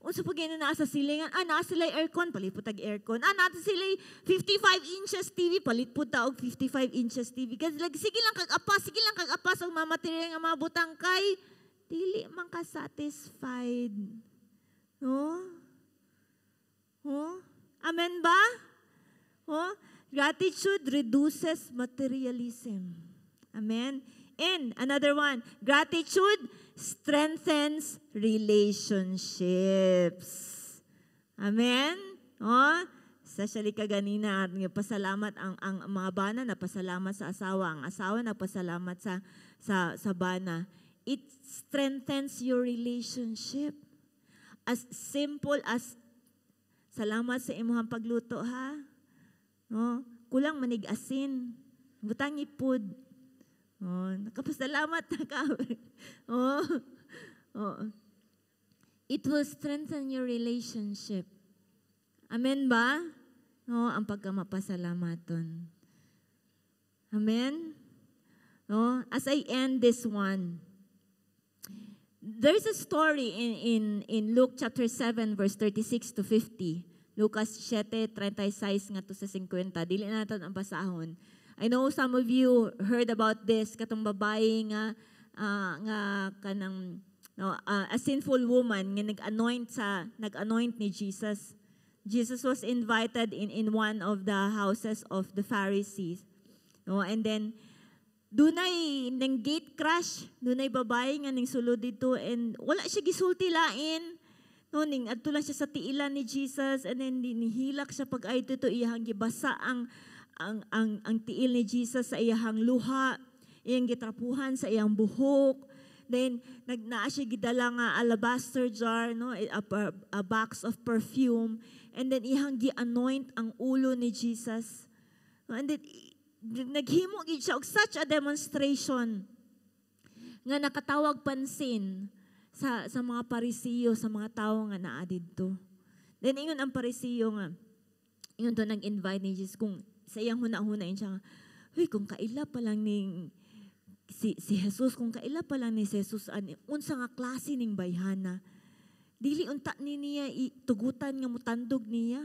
unsa pa gyud naa sa silingan, naa sila aircon, palit pud tag aircon. Naa sila 55 inches TV, palit pud ta og 55 inches TV. Kasi like, sige lang kag apas, sige lang kag apas og mga material nga mga butang kay dili man ka satisfied. No? Huh? Amen ba? Huh? Gratitude reduces materialism. Amen? And another one, gratitude strengthens relationships. Amen? Oh, especially kaganina, pasalamat ang mga bana, napasalamat sa asawa, ang asawa napasalamat sa bana. It strengthens your relationship. As simple as salamat sa imuhang pagluto, ha. No? Kulang manig asin. Butang ipod. Oh, nakapasalamat na ka. Oh. Oh. It will strengthen your relationship. Amen ba? No, ang pagkamapasalamaton. Amen? No, as I end this one, there's a story in Luke chapter 7 verse 36 to 50. Lucas 7:36 ngadto sa 50. Dili na natin ang basahon. I know some of you heard about this, katong babae nga kanang, no, a sinful woman nga nag-anoint ni Jesus. Jesus was invited in one of the houses of the Pharisees. No, and then dunay nang gate crash, dunay babae nga ning sulod dito and wala siya gisulti lain. No, ning adto lang siya sa tiilan ni Jesus and then nihilak siya pag ay dito, iyahang gibasa ang tiil ni Jesus sa iyahang luha, iyang gitrapuhan sa iyang buhok. Then nag naa siya gidala nga alabaster jar, no, a box of perfume, and then iyang gi-anoint ang ulo ni Jesus. No, and then naghimo gid siya og such a demonstration nga nakatawag pansin sa mga Parisiyo, sa mga tawo nga naa didto. Then ingon ang Parisiyo nga ingon to nag-invite ni Jesus, kung sa iyang huna-huna siya, "Huy, kung kaila pa lang ning Si Jesus, kung kaila pa lang ni Jesus ani unsa nga klase ning bayhana, dili unta ni niya tugutan nga mutandog niya.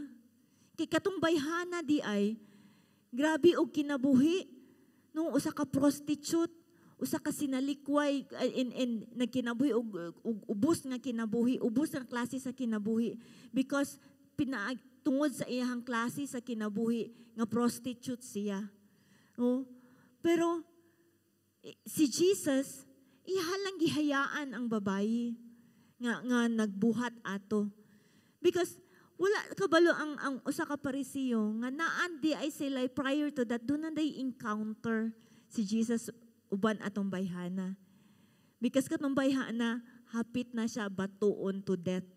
Kay katong bayhana di ay grabe og kinabuhi, no? Usa ka prostitute, usa ka sinalikway in nagkinabuhi og ubos nga kinabuhi, ubos nga klase sa kinabuhi, because pinaag tungod sa iyang klase sa kinabuhi nga prostitute siya, no? Pero si Jesus, iya lang gihayaan ang babayi nga nagbuhat ato, because wala kabalo ang usa ka Parisiyo nga naan di ay sila prior to that, duna day encounter si Jesus uban atong bayhana, because katong bayhana hapit na siya batuon to death,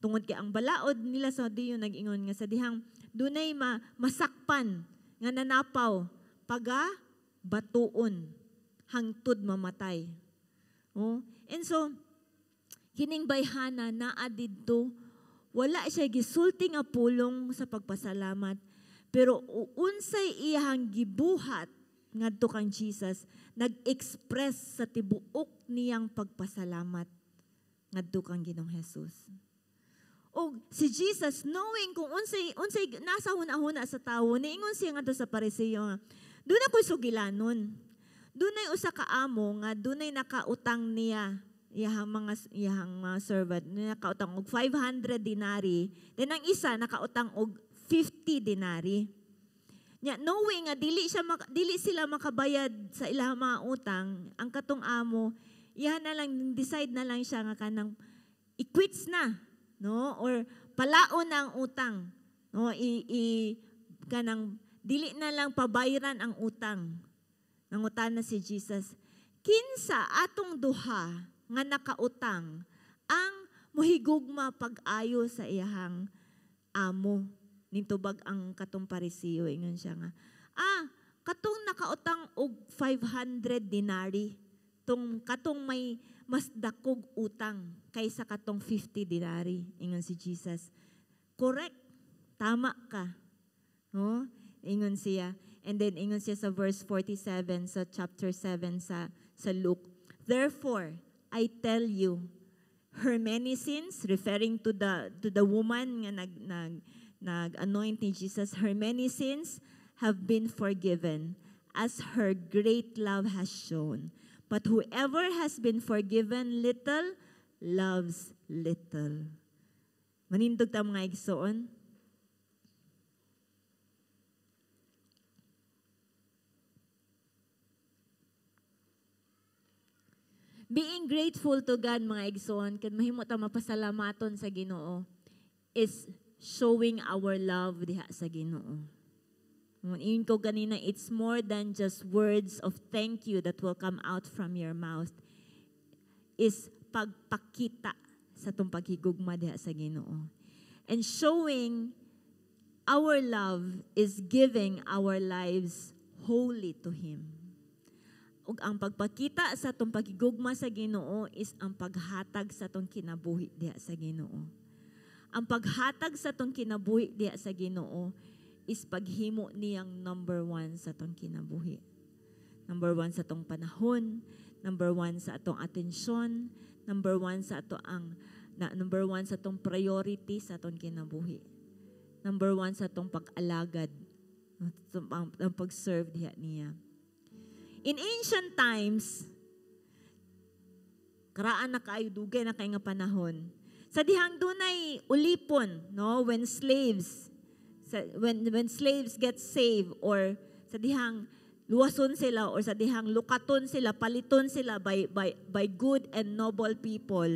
tungod kay ang balaod nila sa Diyo nag-ingon nga sa dihang dunay masakpan nga nanapaw, paga batuon hangtod mamatay. Oh, and so kining bayhana naa didto, wala siya gisulti nga pulong sa pagpasalamat, pero unsay iyang gibuhat ngadto kang Jesus, nag-express sa tibuok niyang pagpasalamat ngadto kang Ginoong Jesus. O si Jesus, knowing kung unsay nasa huna-huna sa tawo, niingon siya ngadto sa Pariseo nga, duna ko'y sugilanon. Dunay usa ka amo nga dunay nakautang niya iyahang mga servant, nakautang og 500 denarii, then ang isa nakautang og 50 denarii. Nya knowing nga dili sila makabayad sa ilang mga utang, ang katong amo iyahan na lang decide na lang siya nga kanang i-quits na, no, or palaon na ang utang, no, i kanang dili na lang pabayran ang utang. Nangutana si Jesus, kinsa atong duha nga nakautang ang mohigugma pag-ayo sa iyahang amo? Nintubag ang katong Parisiyo, ingon siya nga, katong nakautang og 500 denarii, tong katong may mas dakog utang kaysa katong 50 denarii. Ingon si Jesus, correct, tama ka, no? Ingon siya. And then ingon siya sa verse 47 sa chapter 7 sa Luke, therefore I tell you, her many sins, referring to the woman nga nag nag nag-anoint ni Jesus, her many sins have been forgiven, as her great love has shown. But whoever has been forgiven little, loves little. Manindog ta, mga igsoon. Being grateful to God, mga igsoon, kan mahimo ta mapasalamaton sa Ginoo, is showing our love diha sa Ginoo. Ingon ko ganina, it's more than just words of thank you that will come out from your mouth. Is pagpakita sa atong paghigugma diha sa Ginoo. And showing our love is giving our lives wholly to Him. Ug ang pagpakita sa atong paghigugma sa Ginoo is ang paghatag sa atong kinabuhi diha sa Ginoo. Ang paghatag sa atong kinabuhi diha sa Ginoo is paghimo niyang number one sa atong kinabuhi. Number one sa atong panahon, number one sa atong atensyon, number one sa atong priority sa atong kinabuhi. Number one sa atong pag-alagad, ang pag-serve diha niya. In ancient times, karaan na kaayo, dugay na kay nga panahon, sa dihang dunay ulipon, no, when slaves get saved or sa dihang luwason sila or sa dihang lukaton sila, paliton sila by good and noble people.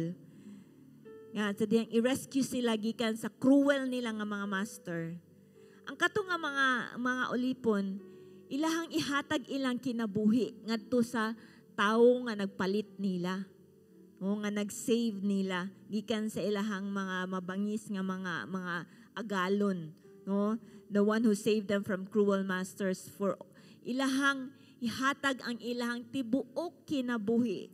Nga sa dihang i-rescue sila gikan sa cruel nila nga mga master. Ang kato nga mga ulipon, ilahang ihatag ilang kinabuhi ngadto sa tawo nga nagpalit nila o nga nag-save nila gikan sa ilahang mga mabangis nga mga agalon, no, the one who saved them from cruel masters. For ilahang ihatag ang ilahang tibuok kinabuhi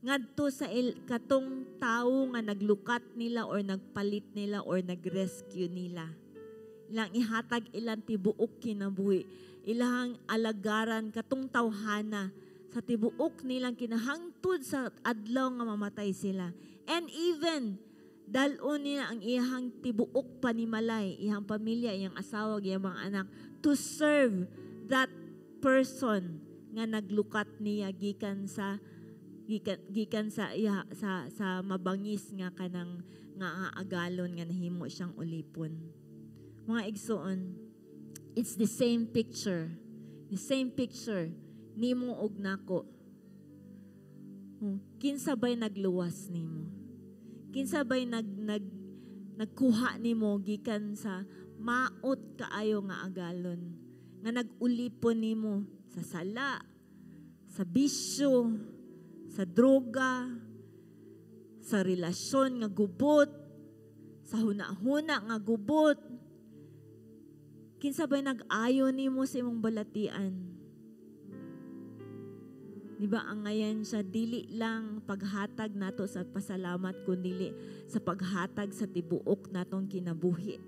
ngadto sa katong tawo nga naglukat nila or nagpalit nila or nagrescue nila. Ilang ihatag ilang tibuok kinabuhi, ilahang alagaran katong tawhana. Sa tibuok nilang kinahangtod sa adlaw nga mamatay sila. And even dal-on niya ang iyang tibuok panimalay, iyang pamilya, iyang asawa, iyang mga anak to serve that person nga naglukat niya gikan sa iya, sa mabangis nga kanang nga agalon nga nahimo siyang ulipon. Mga igsoon, it's the same picture. The same picture nimo og nako. Oh, kinsa bay nagluwas nimo? Kinsa bay nag nag nagkuha nimo gikan sa maot kaayo nga agalon nga nag-ulipon nimo sa sala, sa bisyo, sa droga, sa relasyon nga gubot, sa huna-huna nga gubot? Kinsa bay nag-ayo nimo sa imong balatian? Di ba ang ngayon siya, dili lang paghatag nato sa pasalamat, kundi sa paghatag sa tibuok natong kinabuhi.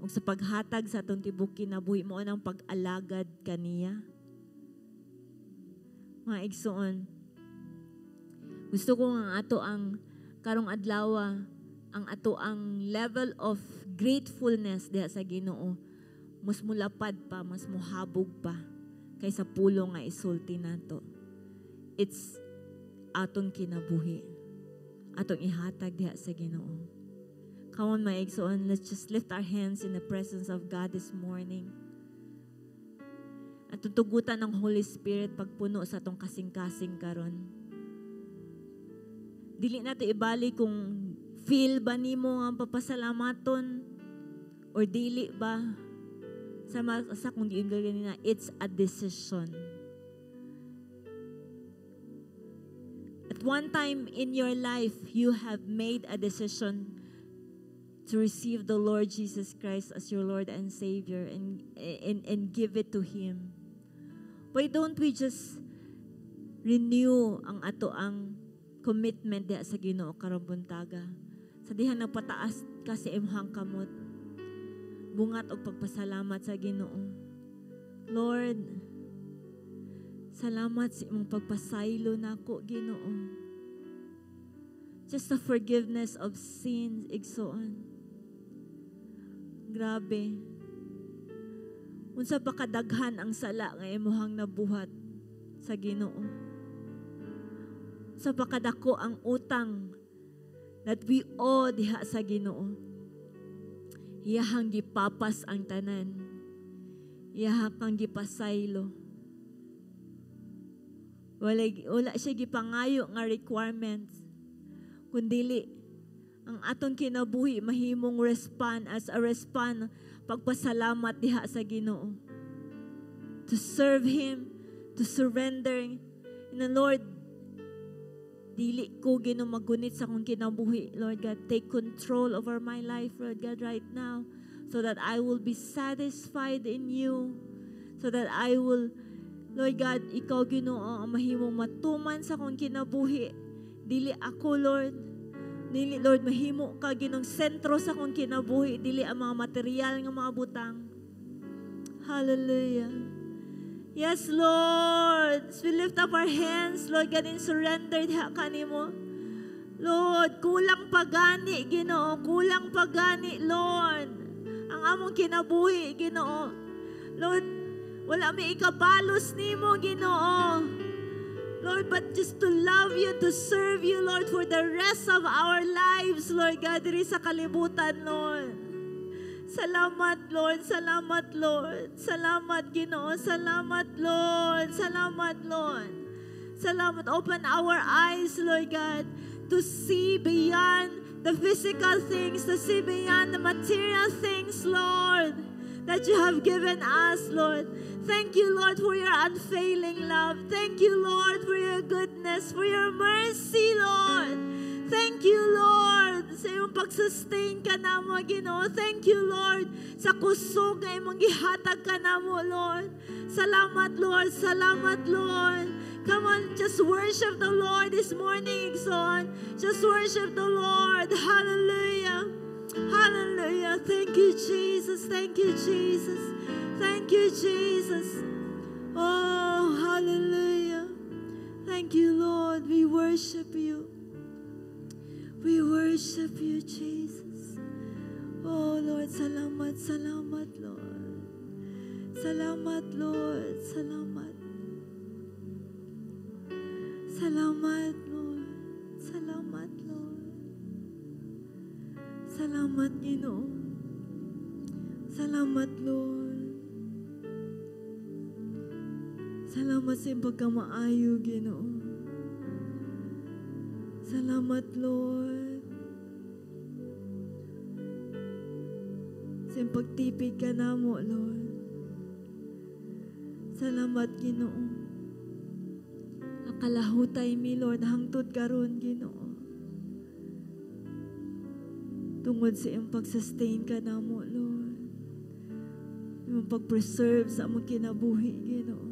Ug sa paghatag sa atong tibuok kinabuhi mo ang pag-alagad kaniya. Mga igsoon, gusto ko nga ato ang karong adlaw, ang ato ang level of gratefulness diha sa Ginoo mas mulapad pa, mas muhabog pa kaysa pulong nga isulti nato. It's atong kinabuhi. Atong ihatag diha sa Ginoo. Come on, my igsoon, let's just lift our hands in the presence of God this morning. At tutugutan ng Holy Spirit pagpuno sa atong kasing-kasing karon. Dili nato ibali kung feel ba nimo ang papasalamaton or dili ba. Sa kung di ganina, it's a decision. At one time in your life, you have made a decision to receive the Lord Jesus Christ as your Lord and Savior and give it to Him. Why don't we just renew ang ato ang commitment diha sa Ginoo karong buntaga? Sa dihang nagpataas ka sa imong kamot, bungat og pagpasalamat sa Ginoo. Lord, salamat sa imong pagpasaylo nako, Ginoo. Just the forgiveness of sins, igsoon. Grabe. Unsa pa kadaghan ang sala nga imuhang nabuhat sa Ginoo? Unsa pa kadako ang utang that we owe diha sa Ginoo? Iyahang gipapas ang tanan. Iyahang kang gipasaylo. Wala siya gipangayo nga requirements. Kundili, ang atong kinabuhi mahimong respond as a respond pagpasalamat diha sa Ginoo. To serve Him, to surrender. And the Lord, dili ko, Ginoo, magunit sa akong kinabuhi. Lord God, take control over my life, Lord God, right now, so that I will be satisfied in you. So that I will, Lord God, ikaw, Ginoo, ang mahimong matuman sa akong kinabuhi. Dili ako, Lord. Dili, Lord, mahimo ka, Ginoong sentro sa akong kinabuhi. Dili ang mga material nga mga butang. Hallelujah. Yes, Lord. As we lift up our hands, Lord God, in surrender diha kanimo. Lord, kulang pa gani, Ginoo. Kulang pa gani, Lord. Ang among kinabuhi, Ginoo. Lord, wala may ikabalos nimo, Ginoo. Lord, but just to love you, to serve you, Lord, for the rest of our lives, Lord God, diri sa kalibutan, Lord. Salamat, Lord. Salamat, Lord. Salamat, Ginoo. Salamat, Lord. Salamat, Lord. Salamat. Open our eyes, Lord God, to see beyond the physical things, to see beyond the material things, Lord, that you have given us, Lord. Thank you, Lord, for your unfailing love. Thank you, Lord, for your goodness, for your mercy, Lord. Thank you, Lord, sa iyong pag-sustain kanamo, Ginoo. Thank you, Lord, sa kusog nga imong gihatag kanamo, Lord. Salamat, Lord. Salamat, Lord. Come on, just worship the Lord this morning, igsoon. Just worship the Lord. Hallelujah. Hallelujah. Thank you, Jesus. Thank you, Jesus. Thank you, Jesus. Oh, hallelujah. Thank you, Lord. We worship you. We worship you, Jesus. Oh, Lord, salamat, salamat, Lord. Salamat, Lord. Salamat. Salamat, Lord. Salamat, Lord. Salamat, Ginoo. Salamat, Lord. Salamat sa iyong pagkamaayo, Ginoo. Salamat, Lord. Sa iyong pagtipig ka namo, Lord. Salamat, Ginoo. Nakalahutay mi, Lord, hangtod karon, Ginoo. Tungod sa iyong pag-sustain ka namo, Lord. Iyong pag-preserve sa among kinabuhi, Ginoo.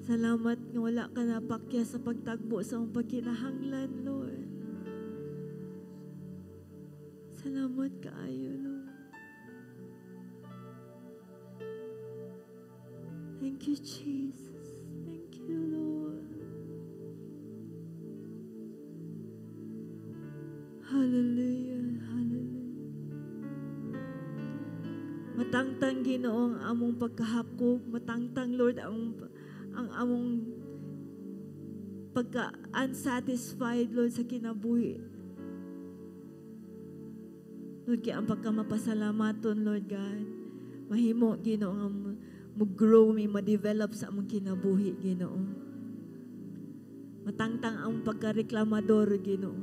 Salamat nga wala ka napakya sa pagtagbo sa among pagkinahanglan, Lord. Salamat kaayo, Lord. Thank you, Jesus. Thank you, Lord. Hallelujah, hallelujah. Matangtang, Ginoo, ang among pagkahakog. Matangtang, Lord, ang among pagka-unsatisfied, Lord, sa kinabuhi. Lord, kaya ang pagkamapasalamaton, Lord God, mahimo, Ginoo, nga mo-grow, may ma-develop sa among kinabuhi, Ginoo. Matangtang ang pagkareklamador, Ginoo.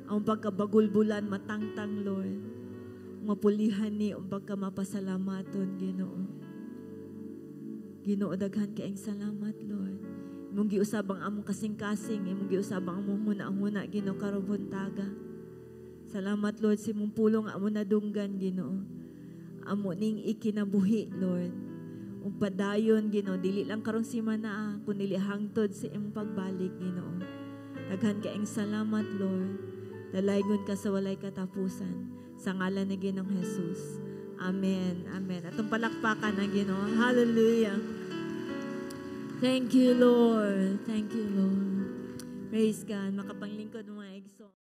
Ang pagkabagulbulan, matangtang, Lord. Mapulihan ni ang pagkamapasalamaton, Ginoo. Ginoo, daghan kaayong salamat, Lord. Imong giusab ang among kasing-kasing, imong giusab ang among huna-huna, Ginoo, karong buntaga. Salamat, Lord, sa imong pulong among nadunggan, Ginoo. Amo ning ikinabuhi, Lord. Ug padayon, Ginoo, dili lang karong simana, kundi hangtod sa imong pagbalik, Ginoo. Daghan kaayong salamat, Lord. Dalaygon ka sa walay katapusan. Sa ngalan ni Ginoong Jesus. Amen. Amen. Atong palakpakan ang Ginoo. Hallelujah. Thank you, Lord. Thank you, Lord. Praise God. Makapanglingkod mga igsoon.